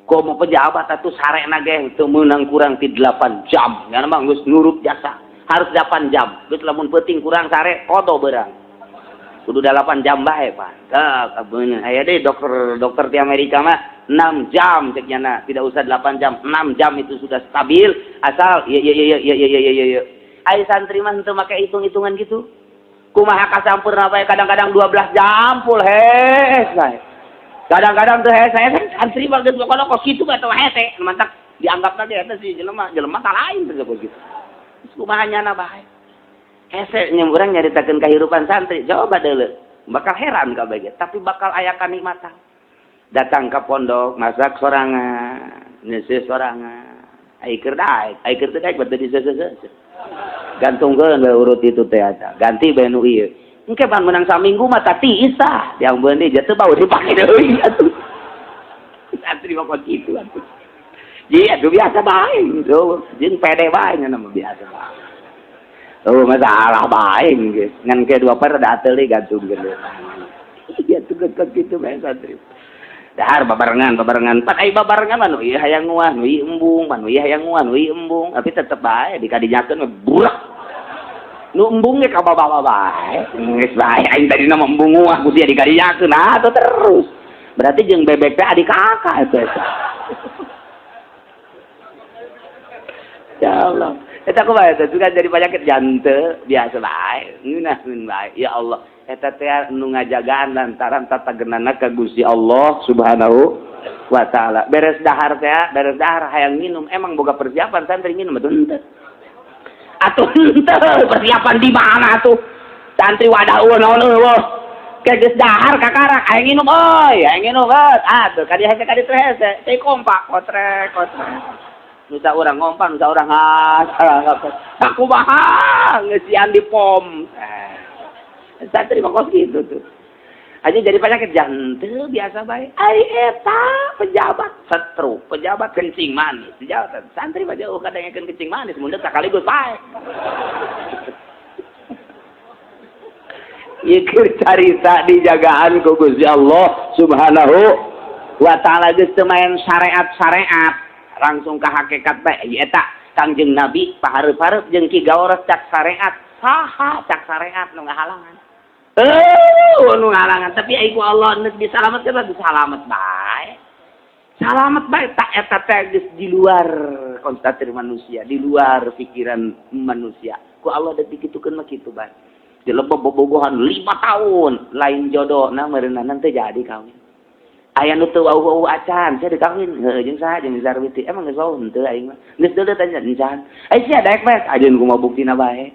Komo pejabat atuh sarena ge teu meunang kurang ti 8 jam. Nya mah geus nurut jasa, harus 8 jam. Geus lamun peuting kurang sare kodo beurang. Kudu 8 jam bae, Pak. Tah, aya deui dokter di Amerika mah 6 jam cek nyana, tidak usah 8 jam, 6 jam itu sudah stabil asal iya iya iya iya iya iya iya. Ai santri mah henteu make hitung-hitungan gitu. Kumaha kasampurna bae kadang-kadang 12 jam full hees bae. Kadang-kadang teu hees saya santri mah geus pokona kos kitu mah teu hese, mantak dianggap lagi eta si jelema, jelema tak lain teh kos kitu. Terus kumaha nyana bae. Hese nya urang nyaritakeun kahirupan santri, coba deuleu. Bakal heran kabeh ge, tapi bakal aya kanikmatan. Datang ke pondok, masak sorangan, nyeuseuh sorangan. Ai keur daek, ai keur teu daek batu diseuseuh. Gantungkeun we urut itu teh eta. Ganti bae nu ieu. Engke pan menang saminggu mah tati isah, yang beuni jatuh bau dipake deui atuh. Santri mah kos kitu atuh. Iya, atuh biasa bae gitu. Jeung pede bae nya mah biasa bae. Oh, masalah bae geus. Ngan ke dua per da deui gantungkeun. Iya tuh kos kitu bae santri. Dahar babarengan, babarengan. Pan ai babarengan mah nu ieu hayang nguah, nu ieu embung, pan nu ieu hayang nguah, nu ieu embung. Tapi tetep bae dikadinyakeun mah burak. Nu embung ge ka bawa bae. Geus bae aing tadi mah embung nguah ku sia dikadinyakeun. Nah, atuh terus. Berarti jeung bebek teh adik kakak eta. Ya Allah. Eta kumaha eta juga jadi penyakit jantung biasa bae. Ngeunaheun bae. Ya Allah. Eta teh nu ngajagaan lantaran tatagenana ka Gusti Allah Subhanahu wa taala. Beres dahar teh, beres dahar hayang minum, emang boga persiapan santri minum atuh henteu. Atuh henteu, persiapan di mana atuh? Santri wadah eueuh naon eueuh. Ke geus dahar kakarak hayang minum euy, hayang minum euy. Atuh ka dieu hese ka ditu hese, cai kompak kotrek kotrek. Nusa urang ngompan, nusa urang sakumaha ngeusian di pom. Santri mah kos gitu tuh. Aja jadi penyakit jantung biasa bae. Ai eta pejabat stroke, pejabat kencing manis, pejabat santri mah jauh kadang kencing manis mun sakaligus bae. Ieu keur carita dijagaan ku Gusti Allah Subhanahu wa taala geus teu main syariat-syariat, langsung ka hakikat bae. Ieu eta Kangjeng Nabi pahareup-hareup jeung Ki Gawros cak syariat. Saha cak syariat nu ngahalangan? Nu ngalangan tapi ai ku Allah geus disalametkeun disalamet bae. Salamet bae tak eta teh geus di luar konstatir manusia, di luar pikiran manusia. Ku Allah deuk dikitukeun mah kitu bae. Dilebeb bobogohan 5 tahun lain jodohna meureunana teu jadi kawin. Aya nu teu wauh-wauh acan, sia dikawin heuh jeung saha jeung Sarwiti. Emang geus wauh henteu aing mah. Geus deuleu tanya encan. Ai sia daek bae ajeun kumaha buktina bae.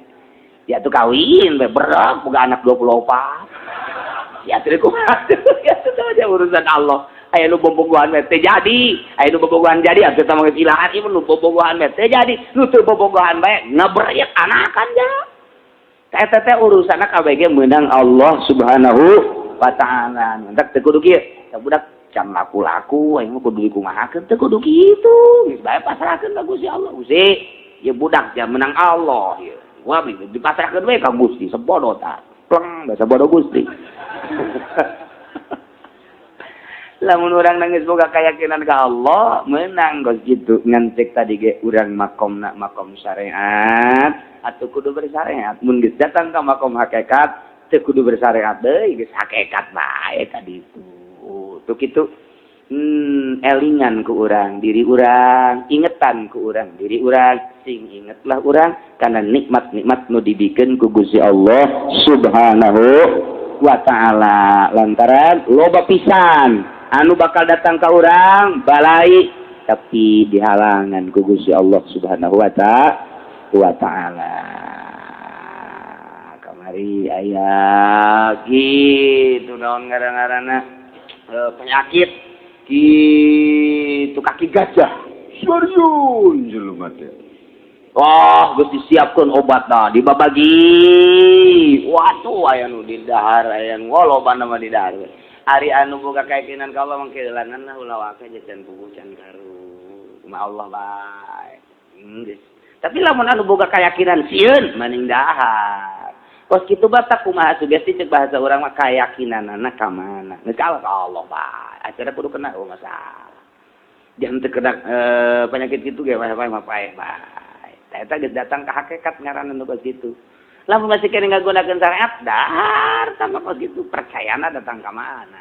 Ya tuh kawin bae berak boga anak 24. Ya teu kumaha. Ya teu aja urusan Allah. Aya nu bobogohan bae teu jadi, aya nu bobogohan jadi atuh teh mah geus ilahan ieu nu bobogohan bae teu jadi, nu teu bobogohan bae ngabrek anakan ja. Eta teh urusanna kabeh meunang Allah Subhanahu wa taala. Mentak teu kudu kieu. Budak can laku-laku aing mah kudu dikumahakeun teu kudu kitu. Geus bae pasrahkeun ka Gusti Allah. Gusti, ieu budak jam menang Allah ieu. Wah, dipasrahkeun we ka Gusti sebodoh tah. Pleng bahasa bodoh Gusti. Lamun urang nangis boga keyakinan ka Allah, menang geus kitu. Ngan cek tadi ge urang makomna makom syariat atuh kudu bersyariat. Mun geus datang ka makom hakikat teu kudu bersyariat deui, geus hakikat bae ka ditu. Tuh kitu. Elingan ku urang diri urang, ingetan ku urang diri urang, sing ingetlah urang karena nikmat-nikmat nu dibikeun ku Gusti Allah Subhanahu wa taala. Lantaran loba pisan anu bakal datang ka urang balai tapi dihalangan ku Gusti Allah Subhanahu wa taala. Kamari aya gitu naon ngaran-ngaranna penyakit gitu kaki gajah serius jelema teh. Wah, geus disiapkeun obatna dibabagi. Waduh aya nu di dahar, aya nu lobana mah di dahar. Ari anu boga keyakinan ka Allah mangke lah ulah waka can puguh can karu. Kumaha Allah bae. Geus. Tapi lamun anu boga keyakinan sieun maning dahar. Kos kitu batak kumaha sugesti cek bahasa urang mah keyakinanana ka mana. Geus kalah ka Allah bae. Acara kudu kena oh masalah. Jangan teu kena penyakit kitu ge wae mah paeh bae. Eta geus datang ka hakikat ngaranna nu kos kitu. Lamun masih kene ngagunakeun syariat dahar tambah kos kitu percayana datang ka mana.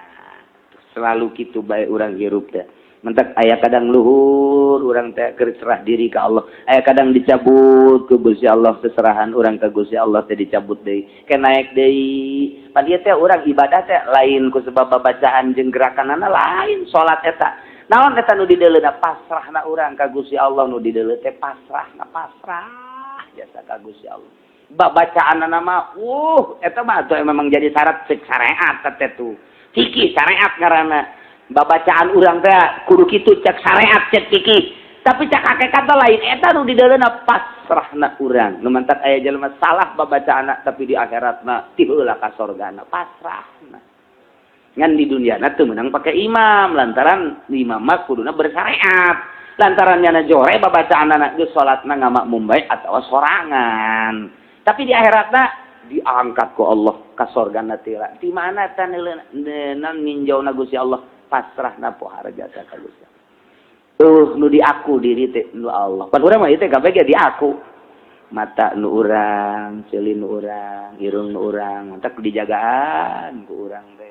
Selalu kitu bae urang hirup teh. Mentak aya kadang luhur urang teh keur serah diri ka Allah. Aya kadang dicabut ku Gusti Allah seserahan urang ka Gusti Allah teh dicabut deui. Ke naik deui. Pan ieu teh urang ibadah teh lain ku sebab babacaan jeung gerakanana lain salat eta. Naon eta nu dideuleuna pasrahna urang ka Gusti Allah nu dideuleu teh pasrahna pasrah jasa ka Gusti Allah. Babacaanana mah eta mah atuh memang jadi syarat cek syariat teh tuh. Fikih syariat ngaranna. Babacaan urang teh kudu kitu cek syariat cek fikih. Tapi cek hakikat lain eta nu dideuleuna pasrahna urang. Nu mantak aya jelema salah babacaanna tapi di akhiratna ti heula ka sorgana pasrahna. Ngan di dunia teu meunang pake imam lantaran imam mah kuduna bersyariat. Lantaran nyana jore babacaanna geus salatna ngamakmum bae atawa sorangan. Tapi di akhiratna diangkat ku Allah ka sorgana tira. Di mana teh ninjauna Gusti Allah pasrahna pohara jasa ka Gusti Allah. Nu diaku diri teh nu Allah. Pan urang mah ieu teh kabeh ge diaku. Mata nu urang, ceuli nu urang, irung nu urang, mantak dijagaan ku urang teh.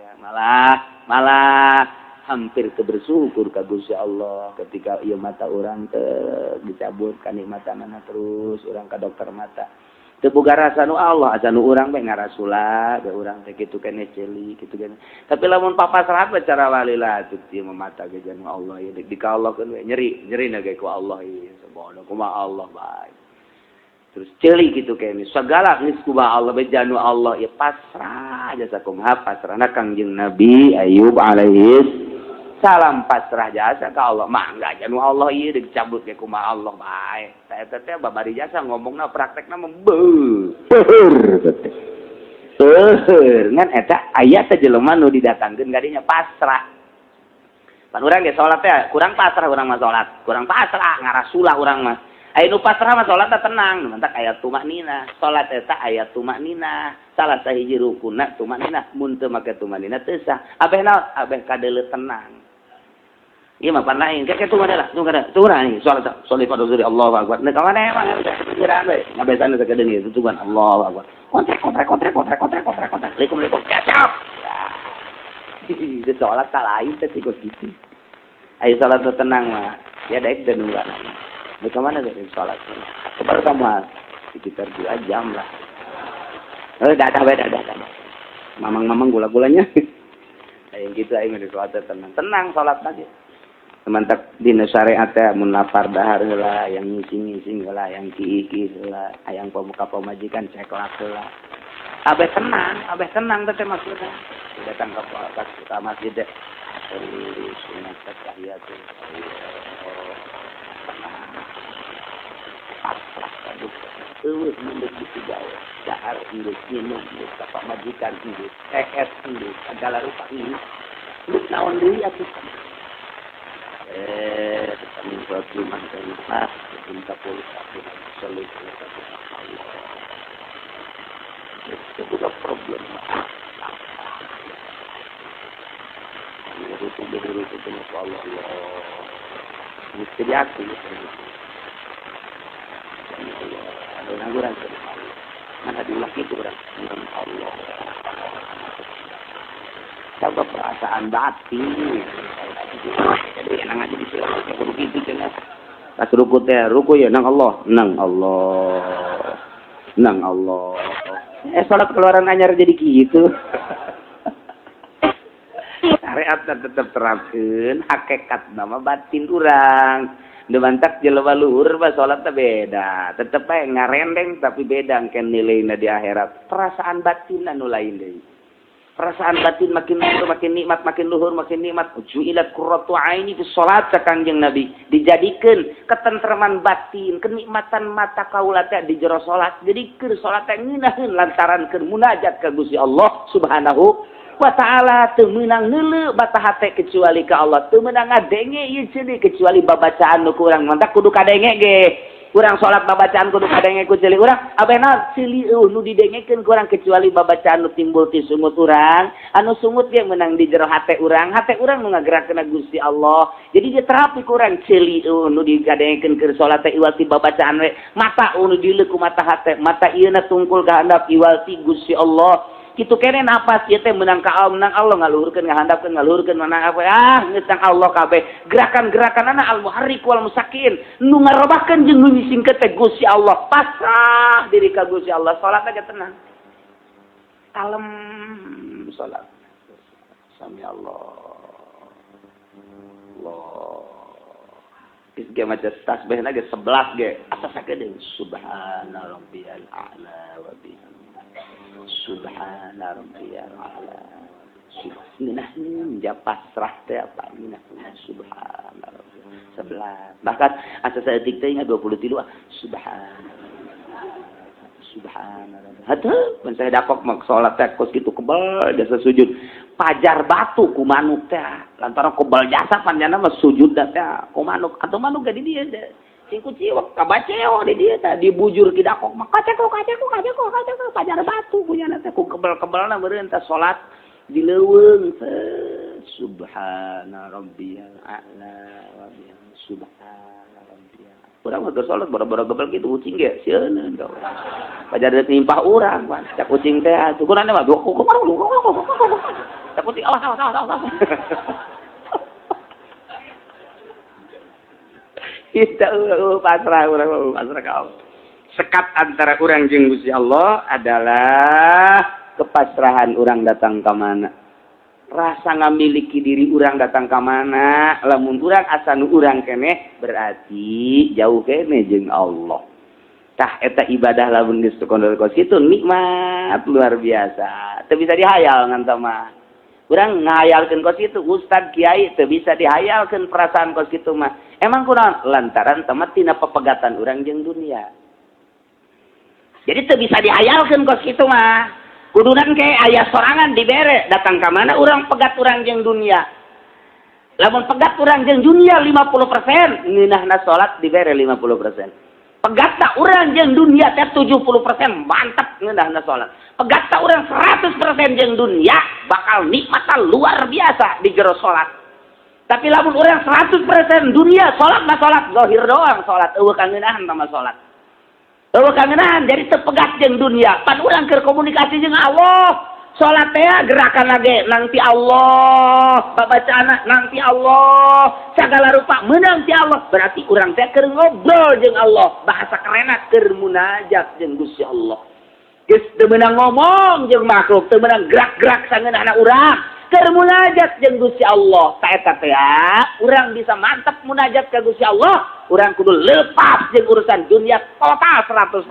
Malah hampir teu bersyukur ka Gusti Allah ketika ieu mata urang teh dicabut kanikmatanana terus urang ka dokter mata. Teu boga rasa nu Allah asa nu urang bae ngarasula ge urang teh kitu keneh ceuli kitu keneh. Tapi lamun papasrah mah cara walila atuh ieu mah mata ge janu Allah ieu di ka Allah keun we nyeri nyerina ge ku Allah ieu sabodo kumaha Allah bae. Terus ceuli kitu keneh sagala geus kumaha Allah bae janu Allah ieu pasrah jasa kumaha pasrahna Kangjeng Nabi Ayub alaihi salam pasrah jasa ka Allah mangga janu Allah ieu dicabut ge kumaha Allah bae. Eta teh babari jasa ngomongna praktekna mah beuh teh. Beuh ngan eta aya teh jelema nu didatangkeun kadinya pasrah. Pan urang ge salat teh kurang pasrah urang mah salat, kurang pasrah ngarasulah urang mah. Aya nu pasrah mah salat teh tenang, mantak aya tumakninah. Salat eta aya tumakninah. Salah sahiji rukunna tumakninah, mun teu make tumakninah teu sah. Abeh naon? Abeh kadeuleu tenang. Ieu mah pan lain. Kayak tunggu ada lah, tunggu ada. Tunggu lah nih, salat salat pada zuhur Allahu akbar. Nah, ka mana emang pikiran we. Ngabesan sakedeung ieu tutupan Allahu akbar. Kontrek kontrek kontrek kontrek kontrek kontrek kontrek. Assalamualaikum kacau. Di salat tak lain teh ikut gitu. Ayo salat tenang mah. Ya daek dan nunggu. Di mana deh salat? Baru kamu sekitar 2 jam lah. Oh, dah beda dah. Mamang-mamang gula-gulanya. Ayo gitu ayo di salat tenang. Tenang salat aja. Mantap dina syariat teh mun lapar dahar heula, yang ngising-ngising heula, yang kiiki heula, hayang pemuka pamajikan ceklak heula. Abeh tenang teh maksudna. Datang ke masjid teh. Sunat tahiyat. Pasrah aduh. Eueuh mendek kitu gawe. Dahar geus minum geus ka pamajikan geus, ES geus, segala rupa geus. Geus naon deui atuh. Kami sholat Jumat dan minta satu solusi satu Allah. Itu bukan problem. Itu Allah Allah. Mesti diakui. Allah. Ada orang mana diulang itu orang Allah. Coba perasaan batin. Jadi enak aja di sini kudu kitu cenah. Pas ruku teh ruku ya nang Allah, nang Allah. Nang Allah. Salat keluaran anyar jadi kitu. Syariat tetep terapkeun, hakikat nama batin urang. Nu mantak jelema luhur mah salat teh beda. Tetep bae ngarendeng tapi beda engke nilaina di akhirat. Perasaan batin anu lain deui. Perasaan batin makin luhur makin nikmat, makin luhur makin nikmat. Ju'ilat qurratu aini fi shalat Kangjeng Nabi. Dijadikeun ketentreman batin, kenikmatan mata kaula teh di jero salat. Jadi keur salat teh ngeunaheun lantaran keur munajat ka Gusti Allah Subhanahu wa taala. Teu meunang neuleu bata hate kecuali ka Allah. Teu meunang ngadenge ieu ceuli kecuali babacaan nu ku urang. Mantak kudu kadenge ge. Urang salat babacaan kudu kadenge ku ceuli urang, abeh naon ceuli eueuh nu didengekeun ku urang kecuali babacaan nu timbul ti sungut urang, anu sungut ge meunang di jero hate urang nu ngagerakeun Gusti Allah. Jadi dia terapi ku urang ceuli eueuh nu digadengekeun keur salat teh iwal ti babacaan we, mata nu dileuk ku mata hate, mata ieu na tungkul ka handap iwal ti Gusti Allah. Kitu kene napas ieu teh meunang ka Allah, meunang Allah ngaluhurkeun ngahandapkeun ngaluhurkeun mana apa geus Allah kabeh. Gerakan-gerakanana al muharrik wal musakin nu ngarobahkeun jeung nu ngisingkeun teh Gusti Allah. Pasrah diri ka Gusti Allah, salat aja tenang. Kalem salat. Sami Allah. Allah. Geus ge maca tasbihna ge 11 ge. Asa sakedeung subhana rabbiyal a'la wa bihamdihi. Subhana rabbiyal a'la. Subhanallah, ja pasrah teh apa ngeunah subhana rabbiyal 11. Bahkan asa saeutik teh ingat 23 subhana. Subhana rabbiyal. Hatuh, mun saya dakok mah salat teh kos kitu kebal jasa sujud. Pajar batu ku manuk teh. Lantaran kebal jasa panjana mah sujud teh ku manuk. Atuh manuk ge di dieu teh. Singku ciwak kabaceo di dia teh dibujur ki dakok mah kaceko kaceko kaceko kaceko pajar batu punya teh ku kebel-kebelna meureun teh salat di leuweung subhana rabbiyal a'la wa bihamdihi subhana rabbiyal. Urang mah keur salat boro-boro gebel kitu ucing ge sieun ka urang. Pajar deuk nimpah urang pan cak ucing teh atuh kurang mah dua kuku cak ucing awas awas awas awas. Kita pasrah urang pasrah ka Allah. Sekat antara urang jeung Gusti Allah adalah kepasrahan urang datang ka mana. Rasa ngamiliki diri urang datang ka mana, lamun urang asa nu urang keneh berarti jauh keneh jeung Allah. Tah eta ibadah lamun geus kondol kos kitu nikmat luar biasa. Teu bisa dihayal ngan mah. Urang ngahayalkeun kos kitu ustad kiai teu bisa dihayalkeun perasaan kos kitu mah. Emang kunaon lantaran temat tina pepegatan urang jeung dunia. Jadi teu bisa dihayalkeun kos kitu mah. Kudunan ke aya sorangan dibere datang ka mana urang pegat urang jeung dunia. Lamun pegat urang jeung dunia 50%, ngeunahna salat dibere 50%. Pegat tak urang jeung dunia teh 70% mantap ngeunahna salat. Pegat tak urang 100% jeung dunia bakal nikmatan luar biasa di jero salat. Tapi lamun urang 100% dunia, salat mah salat zahir doang, salat euweuh kangeunaan sama salat. Euweuh kangeunaan, jadi tepegat jeung dunia. Pan urang keur komunikasi jeung Allah. Salat teh gerakan lagi nanti Allah, babacaana nanti Allah, segala rupa menang ti Allah. Berarti urang teh keur ngobrol jeung Allah, bahasa kerenna keur munajat jeung Gusti Allah. Geus teu meunang ngomong jeung makhluk, teu meunang gerak-gerak sangeunahna urang. Keur munajat jeung Gusti Allah. Ta eta teh urang bisa mantap munajat ka Gusti Allah, urang kudu lepas jeung urusan dunia total 100%.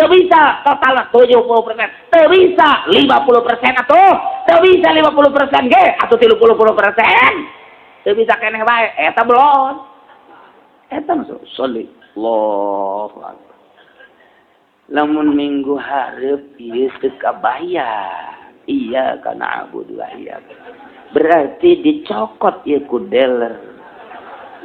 Teu bisa total 70%, teu bisa 50% atuh, teu bisa 50% ge atuh 30%. Teu bisa keneh bae, eta belum. Eta masuk sholli. Allahu akbar. Lamun minggu hareup ieu teu kabayar. Iya kana abudu wa iya. Berarti dicokot ieu ku dealer.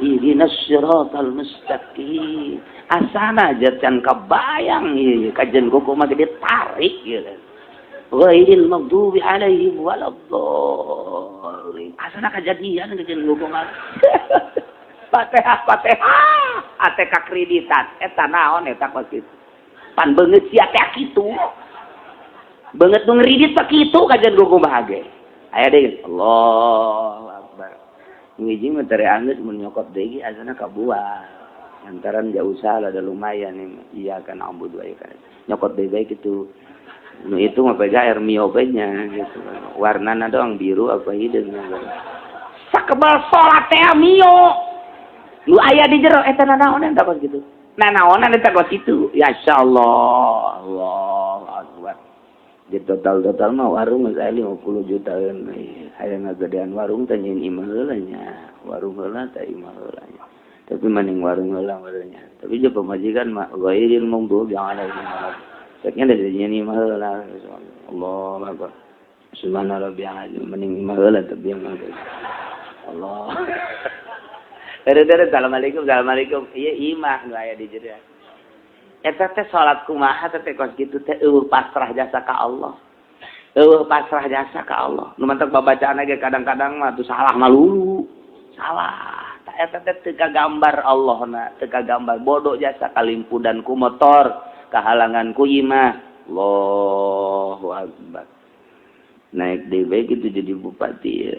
Ihdinas siratal mustaqim. Asana aja can kabayang ieu kajen kuku mah ditarik ieu. Ghairil maghdubi alaihim waladdallin. Asana kajadian kajen kuku mah. Fatihah Fatihah ate kakreditan eta naon eta kos kitu. Pan beungeut sia teh kitu. Beungeut nu ngridit pak kitu kajen kuku mah ge. Aya deui Allahu akbar. Ngiji mah tere anggeus mun nyokot deui asana kabuah. Lantaran jauh salah ada lumayan nih. Iya kan abudu wa kan. Nyokot deui bae kitu. Nu itu mah PGR mio nya gitu. Warnana doang biru apa hideung. Sakebal salat teh mio. Nu aya di jero eta nanaonan eta kos kitu. Nanaonan eta kos kitu. Ya insyaallah. Allahu akbar. Di total-total mah warung geus aya 50 jutaan. Hayang ngagedean warung teh nyeun imah heula nya. Warung heula teh imah heula nya. Tapi mending warung heula nya. Tapi je pamajikan mah ghairil maghdubi alaihim waladdallin. Ceknya dari nyeun imah heula. Allah akbar. Subhana rabbiyal azim, mending imah heula tapi yang mah. Allah. Dari assalamualaikum, assalamualaikum. Iya imah nu aya di jero. Eta teh salat kumaha teh kos kitu teh euweuh pasrah jasa ka Allah. Euweuh pasrah jasa ka Allah. Nu mantak babacaan ge kadang-kadang mah tuh salah malulu. Salah. Ta eta teh teu kagambar Allah na, teu kagambar bodoh jasa kalimpudan ku motor, kahalangan ku imah. Allahu akbar. Naik deui bae kitu jadi bupati ya.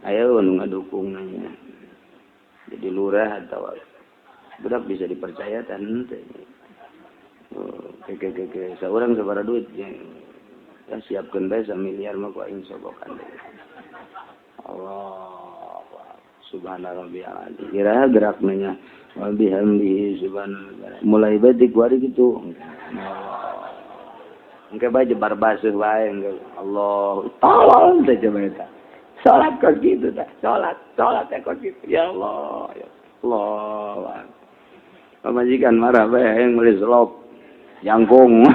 Ayo nu ngadukung nanya. Jadi lurah atau budak bisa dipercaya tan teh. Oh, ke ke ke seorang sabaraha duit ya. Ya siapkeun bae miliar mah ku aing sogokan deui. Allah subhana rabbiyal azim. Kira gerak nanya wa bihamdihi subhanallah. Mulai bae di kuari kitu. Allah. Engke bae jebar basuh bae engke. Allah. Tolong teh coba eta. Salat kok gitu teh. Salat, salat teh kok gitu. Ya Allah, ya Allah. Pamajikan marah bae yang meuli selop jangkung.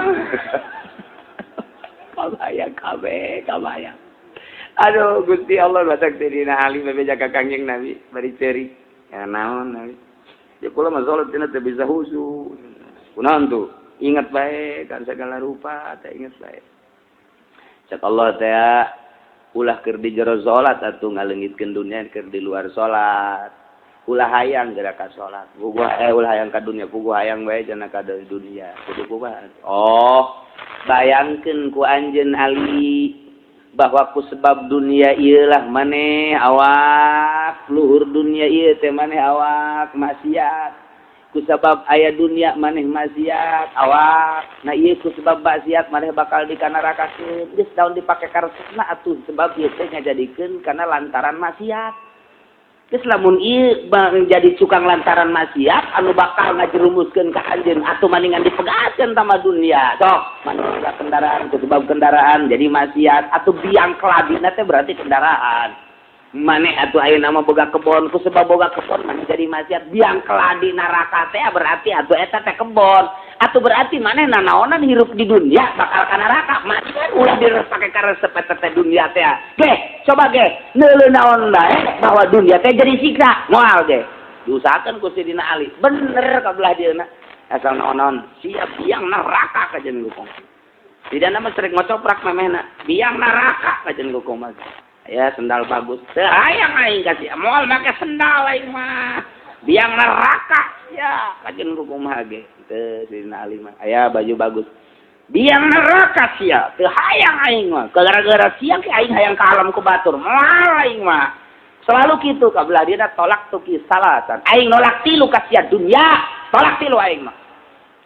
Kabayang kabeh, kabayang. Aduh, Gusti Allah batak Sayyidina Ali bebeja ka Kangjeng Nabi bari ceurik. Ya naon Nabi? Ya kula mah salat cenah teu bisa khusyuk. Kunaon tuh? Ingat bae kan segala rupa teh ingat bae. Cek Allah teh ulah keur di jero salat atuh ngaleungitkeun dunia keur di luar salat. Ulah hayang geura ka salat. Puguh ulah hayang ka dunia, puguh hayang bae cenah ka dunia. Kudu kumaha? Oh, bayangkeun ku anjeun Ali bahwa ku sebab dunia ieu lah maneh awak luhur dunia ieu teh maneh awak maksiat. Ku sebab aya dunia maneh maksiat awak. Nah ieu ku sebab maksiat maneh bakal dikanarakakeun. Geus daun dipake karesepna atuh sebab ieu teh ngajadikeun kana lantaran maksiat. Geus lamun ieu jadi cukang lantaran maksiat anu bakal ngajerumuskeun ka anjeun atuh maningan dipegatkeun sama dunia. Sok maneh kendaraan ku sebab kendaraan jadi maksiat atuh biang kelabina teh berarti kendaraan. Maneh atuh ayeuna mah boga kebon ku sebab boga kebon maneh jadi maksiat biang keladi neraka teh berarti atuh eta teh kebon. Atuh berarti maneh nanaonan hirup di dunia bakal ka neraka. Maksiat ulah direpake karesep eta teh dunia teh. Ge, coba ge, neuleuh naon bae bahwa dunia teh jadi siksa. Moal ge. Diusahakeun ku Sidina Ali. Bener ka belah dieuna. Asal naon-naon siap biang neraka kajen gukong. Tidak nama sering ngocoprak memehna. Biang neraka kajen gukong mah. Ya sendal bagus. Teu hayang aing ka sia. Moal make sendal aing mah. Biang neraka sia. Kajen kumaha ge. Teu Sidina Ali mah. Aya baju bagus. Biang neraka sia. Teu hayang aing mah. Gara-gara sia ke aing hayang ka alam ku batur. Moal aing mah. Selalu kitu ka belah dieuna tolak tuki salasan. Aing nolak tilu ka sia dunya. Tolak tilu aing mah.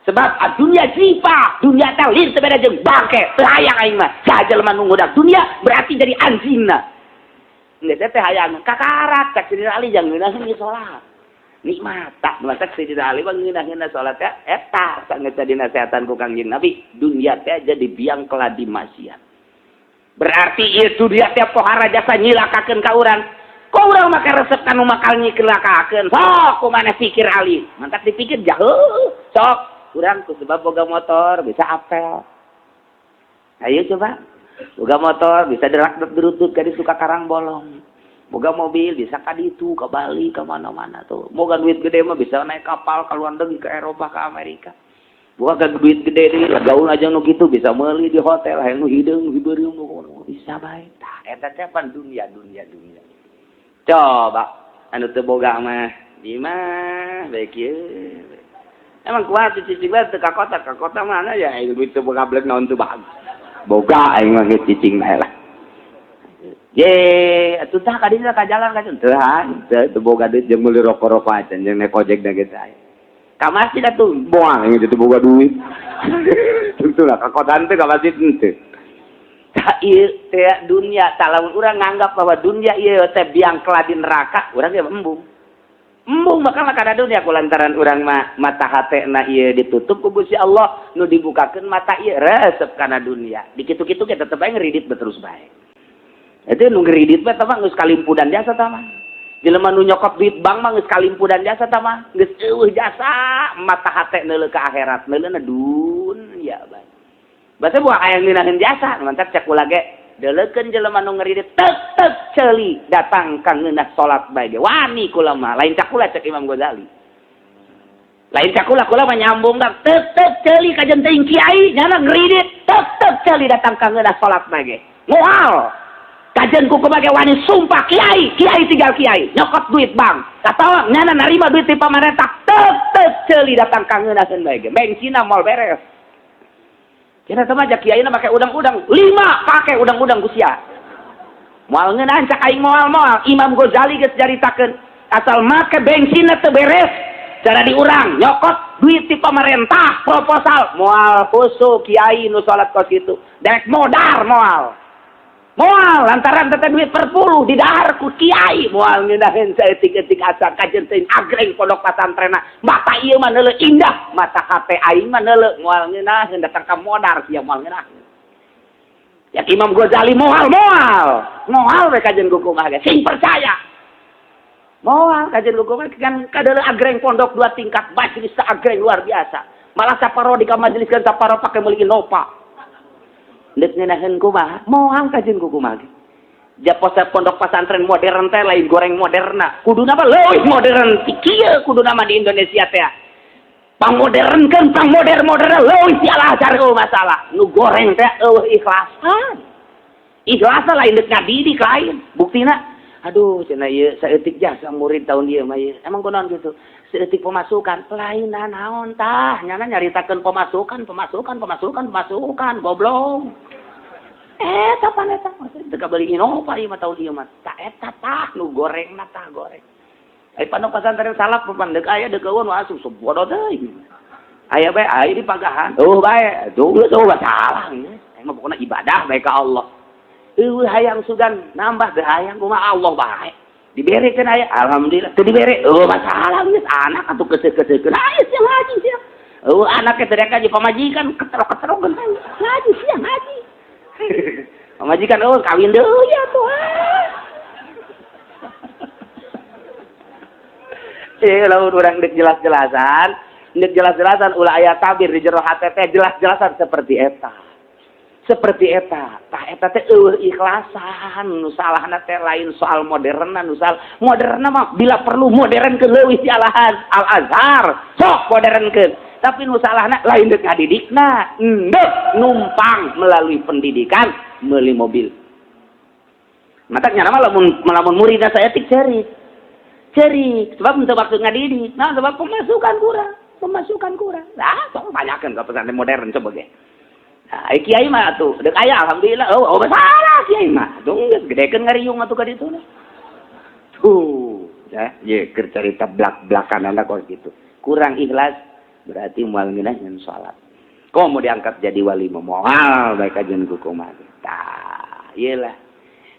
Sebab dunia jifa, dunia teh lain teu beda jeung bangke. Teu hayang aing mah. Saha jelema nu ngudak dunia berarti jadi anjingna. Geus teh hayang kakarak cak Sidina Ali jang ngeunaheun ieu salat. Nikmat tak matak Sidina Ali mah ngeunah-ngeunah salat teh eta sangeus dinasehatan ku Kangjeng Nabi, dunia teh jadi biang keladi maksiat. Berarti ieu dunia teh pohara jasa nyilakakeun ka urang. Kok urang make resep kanu makal nyilakakeun? Sok kumaha pikir Ali. Mantak dipikir jauh. Sok urang ku sebab boga motor bisa apel. Ayo coba. Boga motor bisa derak derutut ka ditu ka Karang Bolong. Boga mobil bisa ka ditu ka Bali ka mana-mana tuh. Boga duit gede mah bisa naik kapal ka luar negeri ke Eropa ke Amerika. Boga duit gede deui gaul aja nu kitu bisa meuli di hotel hayang nu hideung hibeureum nu bisa bae. Tah eta teh pan dunia dunia dunia. Coba anu teu boga mah di mah bae kieu. Emang kuat cicing bae teu ka kota mana ya aing duit teu boga blek naon teu bagus. Boga aing mah geus cicing bae lah. Ye, atuh tah ka dieu ka jalan ka teu teu boga duit jeung meuli rokok-rokok acan jeung naik ojek da geus aya. Ka masjid atuh moal aing teu boga duit. Tentu lah ka kota teh ka masjid henteu. Tah ieu teh dunia tah lamun urang nganggap bahwa dunia ieu teh biang keladi neraka, urang ge embung. Embung bakal kana dunia ku lantaran urang mah mata hatena ieu ditutup ku Gusti Allah, nu dibukakeun mata ieu resep kana dunia. Dikitu-kitu ge tetep bae ngeridit terus bae. Itu nu ngeridit mah tah mah geus kalimpudan jasa tah mah. Jelema nu nyokot duit bank mah geus kalimpudan jasa tah mah, geus eueuh jasa mata hate neuleuh ka akhirat, neuleuna dunia bae. Basa buah aya ngeunaheun jasa, mantap cek kula ge deleukeun jelema nu ngeridit tek tek ceuli datang ka ngeunah salat bae ge. Wani kula mah, lain cak kula cek Imam Ghazali. Lain cak kula, kula mah nyambung dah tek tek ceuli kajen teuing kiai nyana ngeridit tek tek ceuli datang ka ngeunah salat bae ge. Moal. Kajen ku kumaha wani sumpah kiai, kiai tinggal kiai, nyokot duit bank. Katawa nyana narima duit ti pamarentah tek tek ceuli datang ka ngeunaheun bae ge. Bengsina moal beres. Kira sama aja kiai na pakai udang-udang, 5 pakai udang-udang kusia. Moal ngeunahan cak aing moal-moal. Imam Ghazali geus caritakeun asal make bensinna teu beres, cara diurang nyokot duit ti pamarentah proposal moal khusu kiai nu salat kos kitu. Dek modar moal. Moal lantaran teh duit per puluh didahar ku kiai moal ngeunaheun saeutik-eutik asa kajen teuing agreng pondok pasantrenna. Mata ieu mah neuleuh indah, mata hate aing mah neuleuh moal ngeunaheun datang ka modar sia moal ngeunaheun. Ya Imam Ghazali moal moal. Moal we kajen ku kumaha ge sing percaya. Moal kajen ku kumaha kan kadeuleuh agreng pondok 2 tingkat majelis agreng luar biasa. Malah saparo di ka majelis kan saparo pake meuli Innova. Deuk ngeunaheun kumaha? Moal kajen ku kumaha ge. Japosa pondok pesantren modern teh lain goreng moderna. Kuduna mah leuwih modern ti kieu kuduna mah di Indonesia teh. Pangmodernkeun, pangmoder-moderna leuwih ti Al-Azhar eueuh masalah. Nu goreng teh eueuh ikhlasan. Ikhlasan lain deuk ngadidik lain. Buktina aduh cenah ieu saeutik jasa murid tahun ieu mah ieu. Emang kunaon kitu? Saeutik pemasukan lain naon tah nyana nyaritakeun pemasukan, pemasukan, pemasukan, pemasukan goblok. Eta pan eta maksud teu kabeli Innova ieu mah tahun ieu mah. Tah eta tah nu gorengna tah goreng. Ai pondok pesantren salaf pan deuk aya deuk eueun asup bodoh teuing. Aya bae aya di pagahan. Eueuh bae, tuh geus eueuh salah geus. Aing mah pokona ibadah bae ka Allah. Eueuh hayang sugan nambah teu hayang kumaha Allah bae. Diberekeun aya alhamdulillah teu dibere eueuh masalah geus anak atuh keuseuh-keuseuhkeun aya sia ngaji sia. Eueuh anak teh teriak aja pamajikan keterok-keterok ngaji sia ngaji. Pamajikan eueuh kawin deui atuh. Lamun urang deuk jelas-jelasan ulah aya tabir di jero hate teh jelas-jelasan seperti eta. Seperti eta. Tah eta teh eueuh ikhlasan, nu salahna teh lain soal moderna, nu salah moderna mah bila perlu modern ke leuwih ti Al Azhar, sok modernkeun. Tapi nu salahna lain deuk ngadidikna, endek numpang melalui pendidikan meuli mobil. Matak nya mah lamun lamun muridna saeutik ceurik. Ceurik sebab untuk maksud ngadidik. Nah, sebab pemasukan kurang, pemasukan kurang. Nah, sok tanyakeun ke pesantren modern coba ge. Nah, kiai mah atuh, deuk aya alhamdulillah. Oh, oh salah kiai mah. Tuh geus gedekeun ngariung atuh ka ditu. Tuh, ya, ye keur carita blak-blakan anak kos gitu. Kurang ikhlas berarti moal ngeunah ngan salat. Kok mau diangkat jadi wali mah moal baik kajian ku kumaha. Tah, iyalah.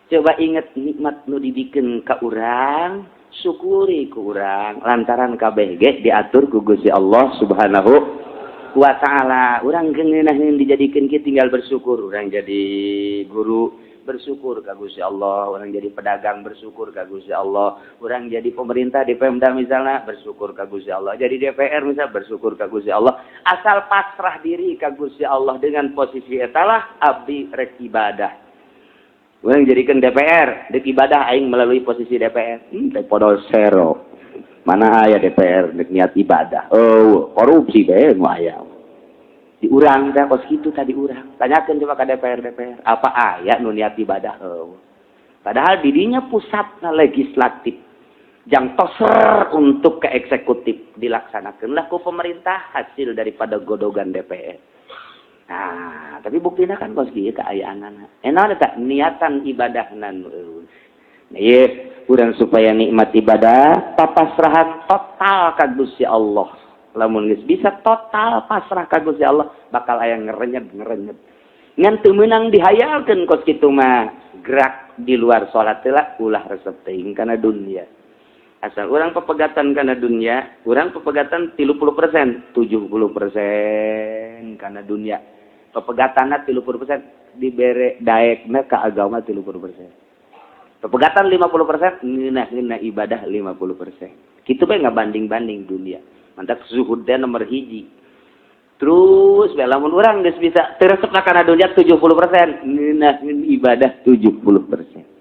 Coba inget nikmat nu dibikeun ka urang, syukuri ku urang lantaran kabeh ge diatur ku Gusti Allah Subhanahu wa taala. Urang ngeunah dijadikeun kieu tinggal bersyukur. Urang jadi guru bersyukur ka Gusti Allah, urang jadi pedagang bersyukur ka Gusti Allah, urang jadi pemerintah di Pemda misalnya bersyukur ka Gusti Allah, jadi DPR misalnya bersyukur ka Gusti Allah. Asal pasrah diri ka Gusti Allah dengan posisi etalah abdi rek ibadah. Urang jadikan DPR, dek ibadah aing melalui posisi DPR. Teh podol sero. Mana aya DPR dek niat ibadah? Oh, korupsi bae nu aya. Di urang teh kos kitu tadi urang. Tanyakeun coba ke DPR DPR, apa aya nu niat ibadah? Oh. Padahal didinya pusatna legislatif. Jang toser untuk ke eksekutif dilaksanakanlah ku pemerintah hasil daripada godogan DPR. Nah, tapi buktinya kan kos kieu kaayaanana. Enak tak niatan ibadah nan. Nah, ieu urang supaya nikmat ibadah papasrahan total ka Gusti Allah. Lamun geus bisa total pasrah ka Gusti Allah bakal aya ngerenyet-ngerenyet. Ngan teu meunang dihayalkeun kos kitu mah gerak di luar salat heula ulah resep teuing kana dunia. Asal urang pepegatan kana dunia, urang pepegatan 30%, 70% kana dunia. Pepegatanna 30% dibere daekna ka agama 30%. Pepegatan 50%, ngeunah-ngeunah ibadah 50%. Kitu bae ngabanding-banding dunia. Mantap zuhud teh nomor hiji. Terus bae lamun urang geus bisa teu resep kana dunia 70%, ngeunah ibadah 70%.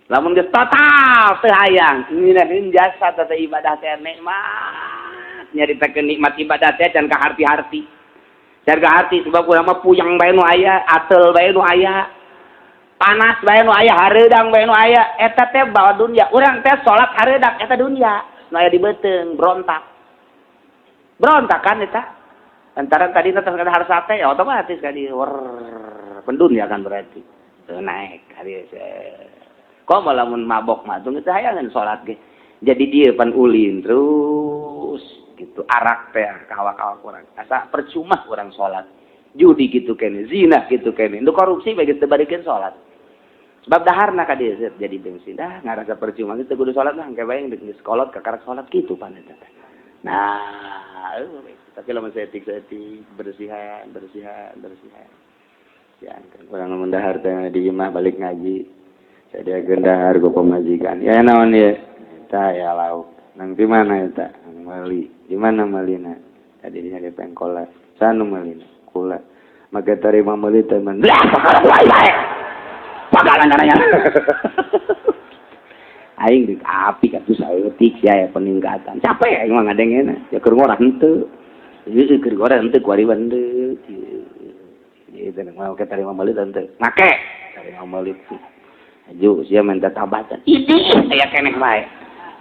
Lamun geus total teu hayang, ngeunaheun jasa teh ibadah teh nikmat. Nyaritakeun nikmat ibadah teh can ka harti-harti. Can ka harti sebab urang mah puyeng bae nu aya, atel bae nu aya. Panas bae nu aya, hareudang bae nu aya. Eta teh bawa dunia. Urang teh salat hareudang eta dunia. Nu aya di beuteung berontak. Berontak kan eta. Antara tadi teteh harus sate ya otomatis kan di wer pendunia kan berarti. Tuh naik hari kok malah mun mabok mah tuh geus hayangan salat ge. Jadi dia pan ulin terus gitu arak teh kawak-kawak urang. Asa percuma urang salat. Judi gitu kene, zina gitu kene. Nu korupsi bae geus teu barikeun salat. Sebab daharna ka dieu jadi bensin. Dah ngarasa percuma geus teu kudu salat lah engke bae geus kolot kakarak salat kitu pan eta teh. Nah, tapi lamun saeutik-saeutik bersihan, bersihan, bersihan. Ya, kan urang lamun dahar teh di imah balik ngaji. Saya dahar ku pamajikan. Ya naon ya? Eta ya lauk. Nang di mana eta? Meuli. Di mana meulina? Tadi di nyari pengkolan. Sanu meulina? Kula. Maka tarima meuli teh men. Lah, pakalan wae bae. Pakalan caranya. Aing di api atuh saeutik sia ya peningkatan. Capek aing mah ngadengena. Ya keur ngorah henteu. Ieu keur ngorah henteu kuari henteu. Ieu teh mau ke tarima meuli henteu. Make tarima meuli. Aju sia minta tambahkan. Idih aya keneh bae.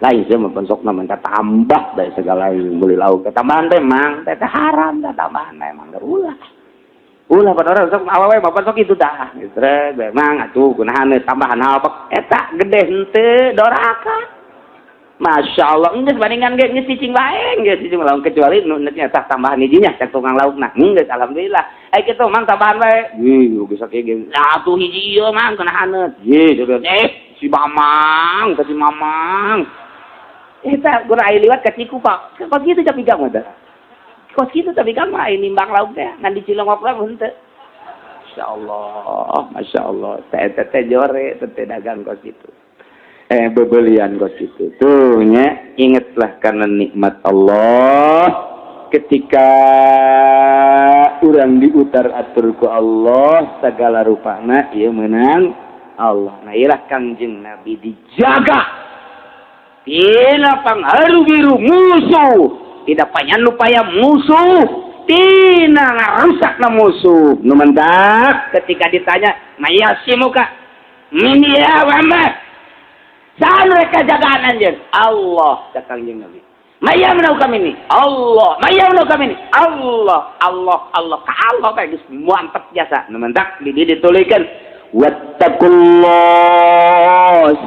Lain sia mah pensokna minta tambah bae segala beli lauk. Tambahan teh mang teh haram teh tambahan memang ulah. Ulah pada orang sok awewe bapak sok itu dah. Geus memang atuh kunahan tambahan apa eta gede henteu doraka. Masya Allah, geus bandingan ge geus cicing bae, geus cicing lauk kecuali nu nya tambahan hijinya cek tukang laukna. Geus alhamdulillah. Ai kitu mang tambahan bae. Ih, geus sakieu ge. Atuh hiji ieu mang kunahan. Ye, si Mamang, ka si Mamang. Eta gura aya liwat ka Ciku, Pak. Kos kitu tapi gak mah. Kos kitu tapi kan mah nimbang lauk teh ngan di Cilongok lah henteu. Masyaallah, masyaallah. Teh teh jore teh dagang kos kitu. Bebelian kos kitu. Tuh nya ingatlah karena nikmat Allah ketika urang diutar atur ku Allah segala rupana ieu meunang Allah. Nah ilah Kangjeng Nabi dijaga. Tina pangharu biru musuh, tidak panyan upaya musuh, tina ngarusak na musuh. Nu mentak ketika ditanya, "Mayasi muka?" Min ya Muhammad. Saha nu rek ngajagaan anjeun? Allah, cek Kangjeng Nabi. May yamna'uka minni? Allah. May yamna'uka minni? Allah, Allah, Allah. Ka Allah bae geus mantep jasa. Nu mentak di dieu ditulikeun wattaqullah,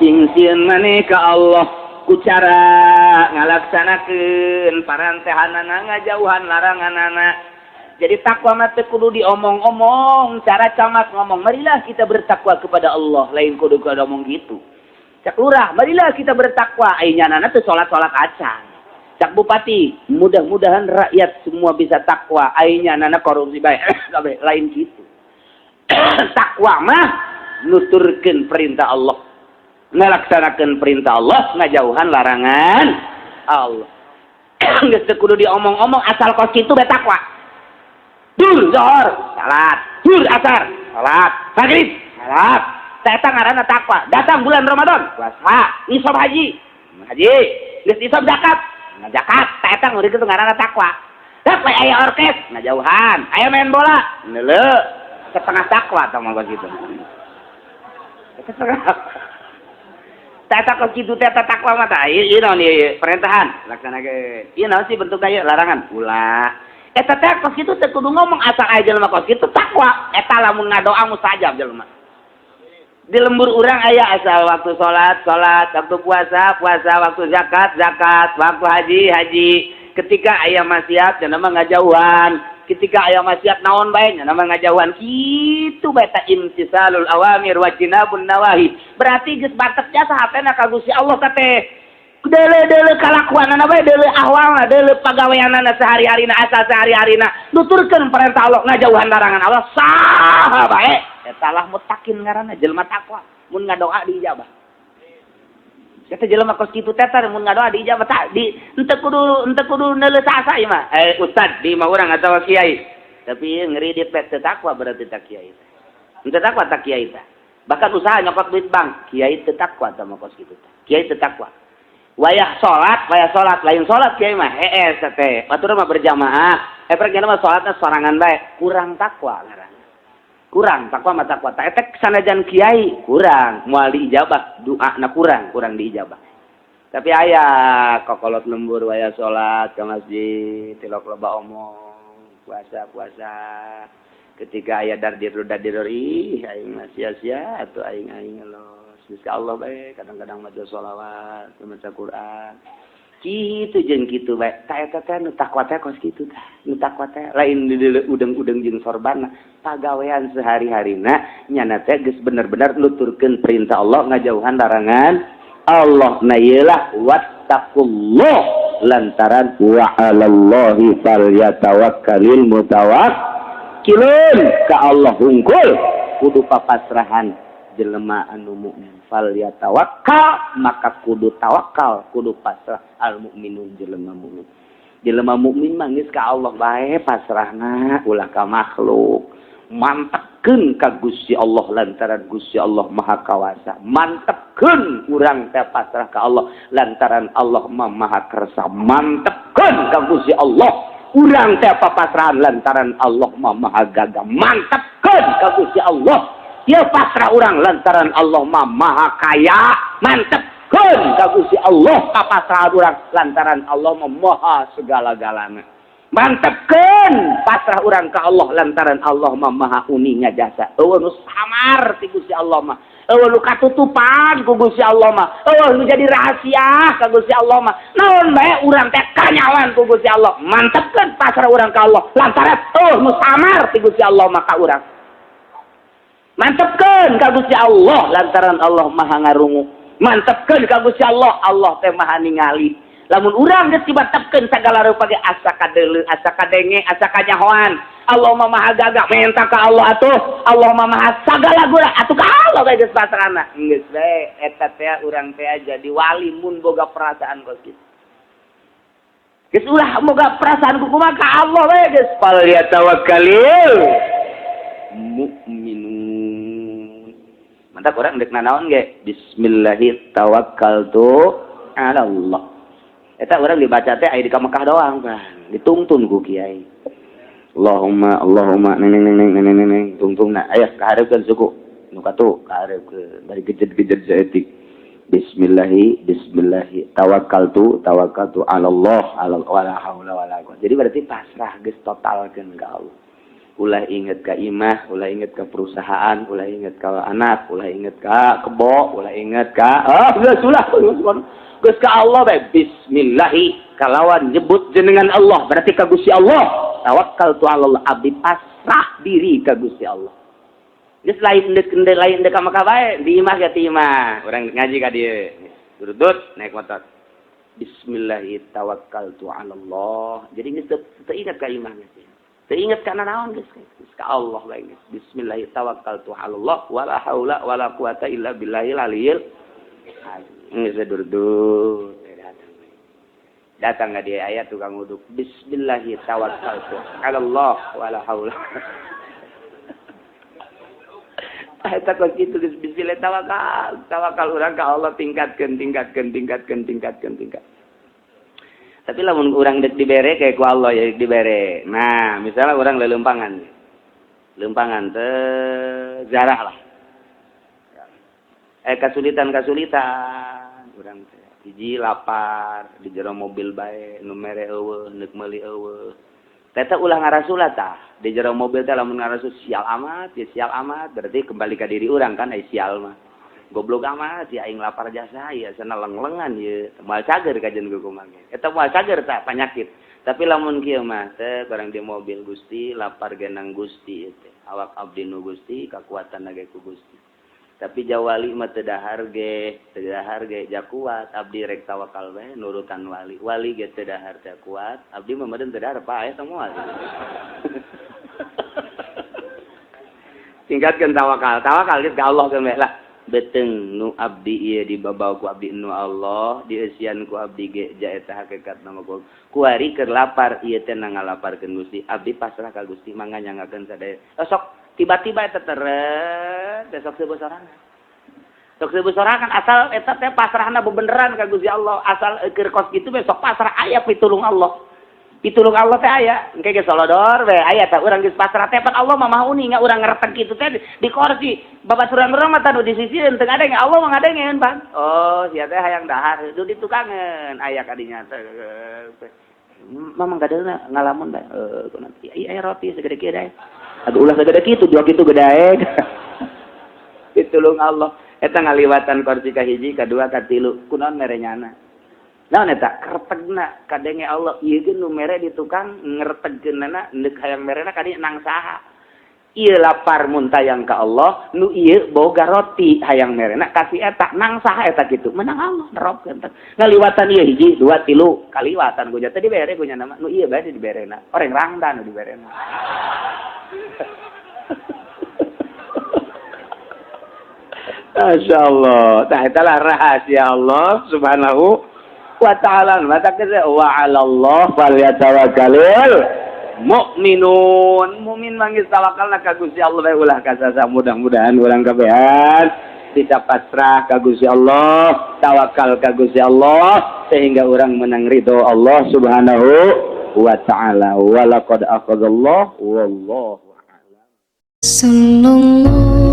sing sieun maneh ka Allah ku cara ngalaksanakeun parantehanana, ngajauhan laranganana. Jadi takwa mah teu kudu diomong-omong, cara camat ngomong, "Marilah kita bertakwa kepada Allah." Lain kudu kudu omong gitu. Cak lurah, "Marilah kita bertakwa." Ai nyanana teu salat-salat acan. Cak bupati, "Mudah-mudahan rakyat semua bisa takwa." Ai nyanana korupsi bae. Kabeh lain gitu. Takwa mah nuturkeun perintah Allah, ngalaksanakeun perintah Allah, ngajauhan larangan Allah. Geus teu kudu diomong-omong, asal kos kitu bae takwa. Dur zuhur, salat. Dur asar, salat. Maghrib, salat. Eta ngaranna takwa. Datang bulan Ramadan, puasa, nisab haji, haji, geus nisab zakat, zakat. Eta ngeureun itu ngaranna takwa. Dak aya orkes, ngajauhan. Aya main bola, neuleu. Setengah takwa tah mah gitu. Setengah. Eta kos kitu teh takwa mah tah. Ieu naon ieu? Perintahan, laksanakeun. Ieu naon sih bentuk ieu? Larangan. Ulah. Eta teh kos kitu teh kudu ngomong, asal aya jelema kos kitu takwa. Eta lamun ngadoa mustajab jelema. Di lembur urang aya asal waktu salat, salat, waktu puasa, puasa, waktu zakat, zakat, waktu haji, haji. Ketika aya maksiat, nya mah ngajauhan. Ketika aya maksiat naon bae, nya mah ngajauhan. Kitu bae ta imtisalul awamir wa jinabun nawahi. Berarti geus mantep jasa hatena ka Gusti Allah teh. Deuleu-deuleu kalakuanana bae, deuleu ahwalna, deuleu pagaweanana sehari-harina, asal sehari-harina nuturkeun perintah Allah, ngajauhan larangan Allah, saha bae eta lah mutakin ngaranna, jelema takwa. Mun ngadoa diijabah. Eta jelema kos kitu teh mun ngadoa diijabah. Tak di henteu kudu neuleuh sasa ieu mah. Eh, ustad di mah urang atawa kiai, tapi ieu ngeridit teh teu takwa, berarti tak kiai teh henteu takwa, tak kiai teh bahkan usaha nyokot duit bank. Kiai teu takwa tah mah, kos kitu teh kiai teu takwa. Wayah salat, wayah salat lain salat kiai mah, hees teh batur mah berjamaah, eh pergi mah salatna sorangan bae, kurang takwa ngaranna. Kurang takwa mah takwa tak etek sanajan kiai kurang moal diijabah doa na, kurang kurang diijabah. Tapi aya kokolot lembur, wayah salat ke masjid tilok, loba omong, puasa puasa, ketika aya dardir dardir, ih, aing mah sia-sia atuh, aing aing los. Gusti Allah bae, kadang-kadang maca sholawat, maca Quran. Kitu jeung kitu bae. Ta eta teh nu takwa teh kos kitu tah. Nu takwa teh lain di udeng-udeng jeung sorbanna, pagawean sehari-harina nyana teh geus bener-bener nuturkeun perintah Allah, ngajauhan larangan Allah. Nah, ieu lah wattaqullah, lantaran wa 'alallahi falyatawakkalil mutawakkilun. Ka Allah hungkul kudu papasrahan jelema anu mukmin. Fal yatawakkal, maka kudu tawakal, kudu pasrah, al mukminun, jelema mukmin. Jelema mukmin mah geus ka Allah bae pasrahna, ulah ka makhluk. Mantepkeun ka Gusti Allah lantaran Gusti Allah Maha Kawasa. Mantepkeun urang teh pasrah ka Allah lantaran Allah mah Maha Kersa. Mantepkeun ka Gusti Allah urang teh papasrahan lantaran Allah mah Maha Gagah. Mantepkeun ka Gusti Allah ieu pasrah urang lantaran Allah mah Maha Kaya. Mantepkeun ka Gusti Allah papasrahan urang lantaran Allah mah Maha segala-galana. Mantepkeun pasrah urang ka Allah lantaran Allah mah Maha uninga jasa. Eueuh nu samar ti Gusti Allah mah, eueuh nu katutupan ku Gusti Allah mah, eueuh nu jadi rahasia ka Gusti Allah mah. Naon bae urang teh kanyawan ku Gusti Allah. Mantepkeun pasrah urang ka Allah lantaran eueuh nu samar ti Gusti Allah mah ka urang. Mantepkeun ka Gusti Allah lantaran Allah Maha ngarungu. Mantepkeun ka Gusti Allah, Allah teh Maha ningali. Lamun urang geus dimantepkeun sagala rupa ge, asa kadeuleu, asa kadenge, asa kanyahoan. Allah mah Maha Gagah, minta ka Allah atuh. Allah mah Maha sagala gura, atuh ka Allah bae geus pasrahna. Geus bae eta teh urang teh jadi wali mun boga perasaan kos kitu. Geus ulah boga perasaan kumaha, ka Allah bae geus. Fal yatawakkalil mu'minun. Mantap, urang dek nanaon ge bismillahi tawakkaltu ala Allah. Eta urang dibaca teh aya di ka Mekah doang kan ditungtun ku kiai. Allahumma, Allahumma, neng neng neng neng neng neng, tungtung na aya kahareupeun suku. Nu katu kaharepkeun bari gejed-gejed saeutik. Bismillahi bismillahi tawakkaltu tawakkaltu ala Allah ala wala haula wala quwwata. Jadi berarti pasrah geus totalkeun ka Allah. Ulah inget ka imah, ulah inget ka perusahaan, ulah inget ka anak, ulah inget ka kebo, ulah inget ka geus ulah geus ka Allah bae. Bismillahi kalawan nyebut jenengan Allah berarti ka Gusti Allah. Tawakkaltu ala Allah, abdi pasrah diri ka Gusti Allah. Geus lain deuk lain deuk ka Mekah bae, di imah ge ti imah. Urang ngaji ka dieu. Durudut naik motor. Bismillahi tawakkaltu ala Allah. Jadi geus teu ingat ka imah geus. Teu ingat ka naon geus ka Allah bae geus. Bismillahi tawakkaltu ala Allah wala haula wala quwata illa billahil aliyil azim. Geus durudut datang ka dia aya tukang uduk. Bismillahi tawakkaltu ala Allah wala haula. Eta kos kitu geus bismillah tawakal, tawakal urang ka Allah tingkatkeun tingkatkeun tingkatkeun tingkatkeun tingkat. Tapi lamun urang deuk dibere kayak ku Allah ya dibere. Nah, misalnya urang leuleumpangan. Leumpangan teh jarah lah. Kasulitan-kasulitan urang teh. Hiji lapar di jero mobil bae nu mere eueuh, neuk meuli eueuh. Teta ulah ngarasula tah di jero mobil teh lamun ngarasul sial amat ya sial amat berarti kembali ka diri urang kan ai sial mah goblok amat ya aing lapar jasa ya sana leng-lengan ya moal cager kajian kumaha ge eta moal cager tah penyakit. Tapi lamun kieu mah teh barang di mobil Gusti lapar genang Gusti teh awak abdi nu Gusti kakuatan ge ku Gusti. Tapi jawali mah teu dahar ge teu dahar ge ja kuat abdi rek tawakal bae nurutan wali. Wali ge teu dahar teh kuat abdi mah meureun teu dahar paeh teh moal. Tingkatkeun tawakal. Tawakal geus ka Allah geus lah. Beteng nu abdi ieu dibabawa ku abdi nu Allah, dieusian ku abdi ge ja eta hakikat nama ku. Kuari keur lapar ieu teh ngalaparkeun Gusti. Abdi pasrah ka Gusti mangga nyanggakeun sadaya. Sok tiba-tiba eta teret besok seueuh sorangan. Sok seueuh sorangan asal eta teh pasrahna bebeneran ka Gusti Allah, asal keur kos kitu besok pasrah aya pitulung Allah. Pitulung Allah teh aya, engke geus solodor we aya tah urang geus pasrah teh pan Allah mah maha uning urang ngereteg kitu teh di kursi. Babaturan urang mah tanu di sisieun teu ngadenge Allah mah ngadengeun pan. Oh, sia teh hayang dahar heueuh di tukangeun aya ka dinya teh. Mamang gadeuna ngalamun bae. Heuh kunaon ieu roti segede kieu dae. Aduh ulah segede kitu, dua kitu gedae. Pitulung Allah. Eta ngaliwatan kursi ka hiji, ka dua, ka tilu. Kunaon mere nyana? Naon eta kertegna kadenge Allah ieu ge nu mere di tukang ngertegkeunana neuk hayang merena ka dieu nang saha. Ieu lapar muntayang ka Allah, nu ieu boga roti hayang merena kasih eta nang saha eta kitu. Menang Allah nerobkeun teh. Ngaliwatan ieu hiji, dua, tilu kaliwatan ku nya teh dibere ku nya nama nu ieu bae diberena. Oreng rangda nu diberena. Masya Allah. Nah, itulah rahasia Allah Subhanahu wa ta'ala. Mata kese wa 'alallah falyatawakkalul mu'minun. Mukmin manggis tawakalna ka Gusti Allah bae ulah kasasa. Mudah-mudahan urang kabehan bisa pasrah ka Gusti Allah, tawakal ka Gusti Allah sehingga urang menang ridho Allah Subhanahu wa ta'ala. Wa laqad akhadallahu wallahu a'lam. Sallallahu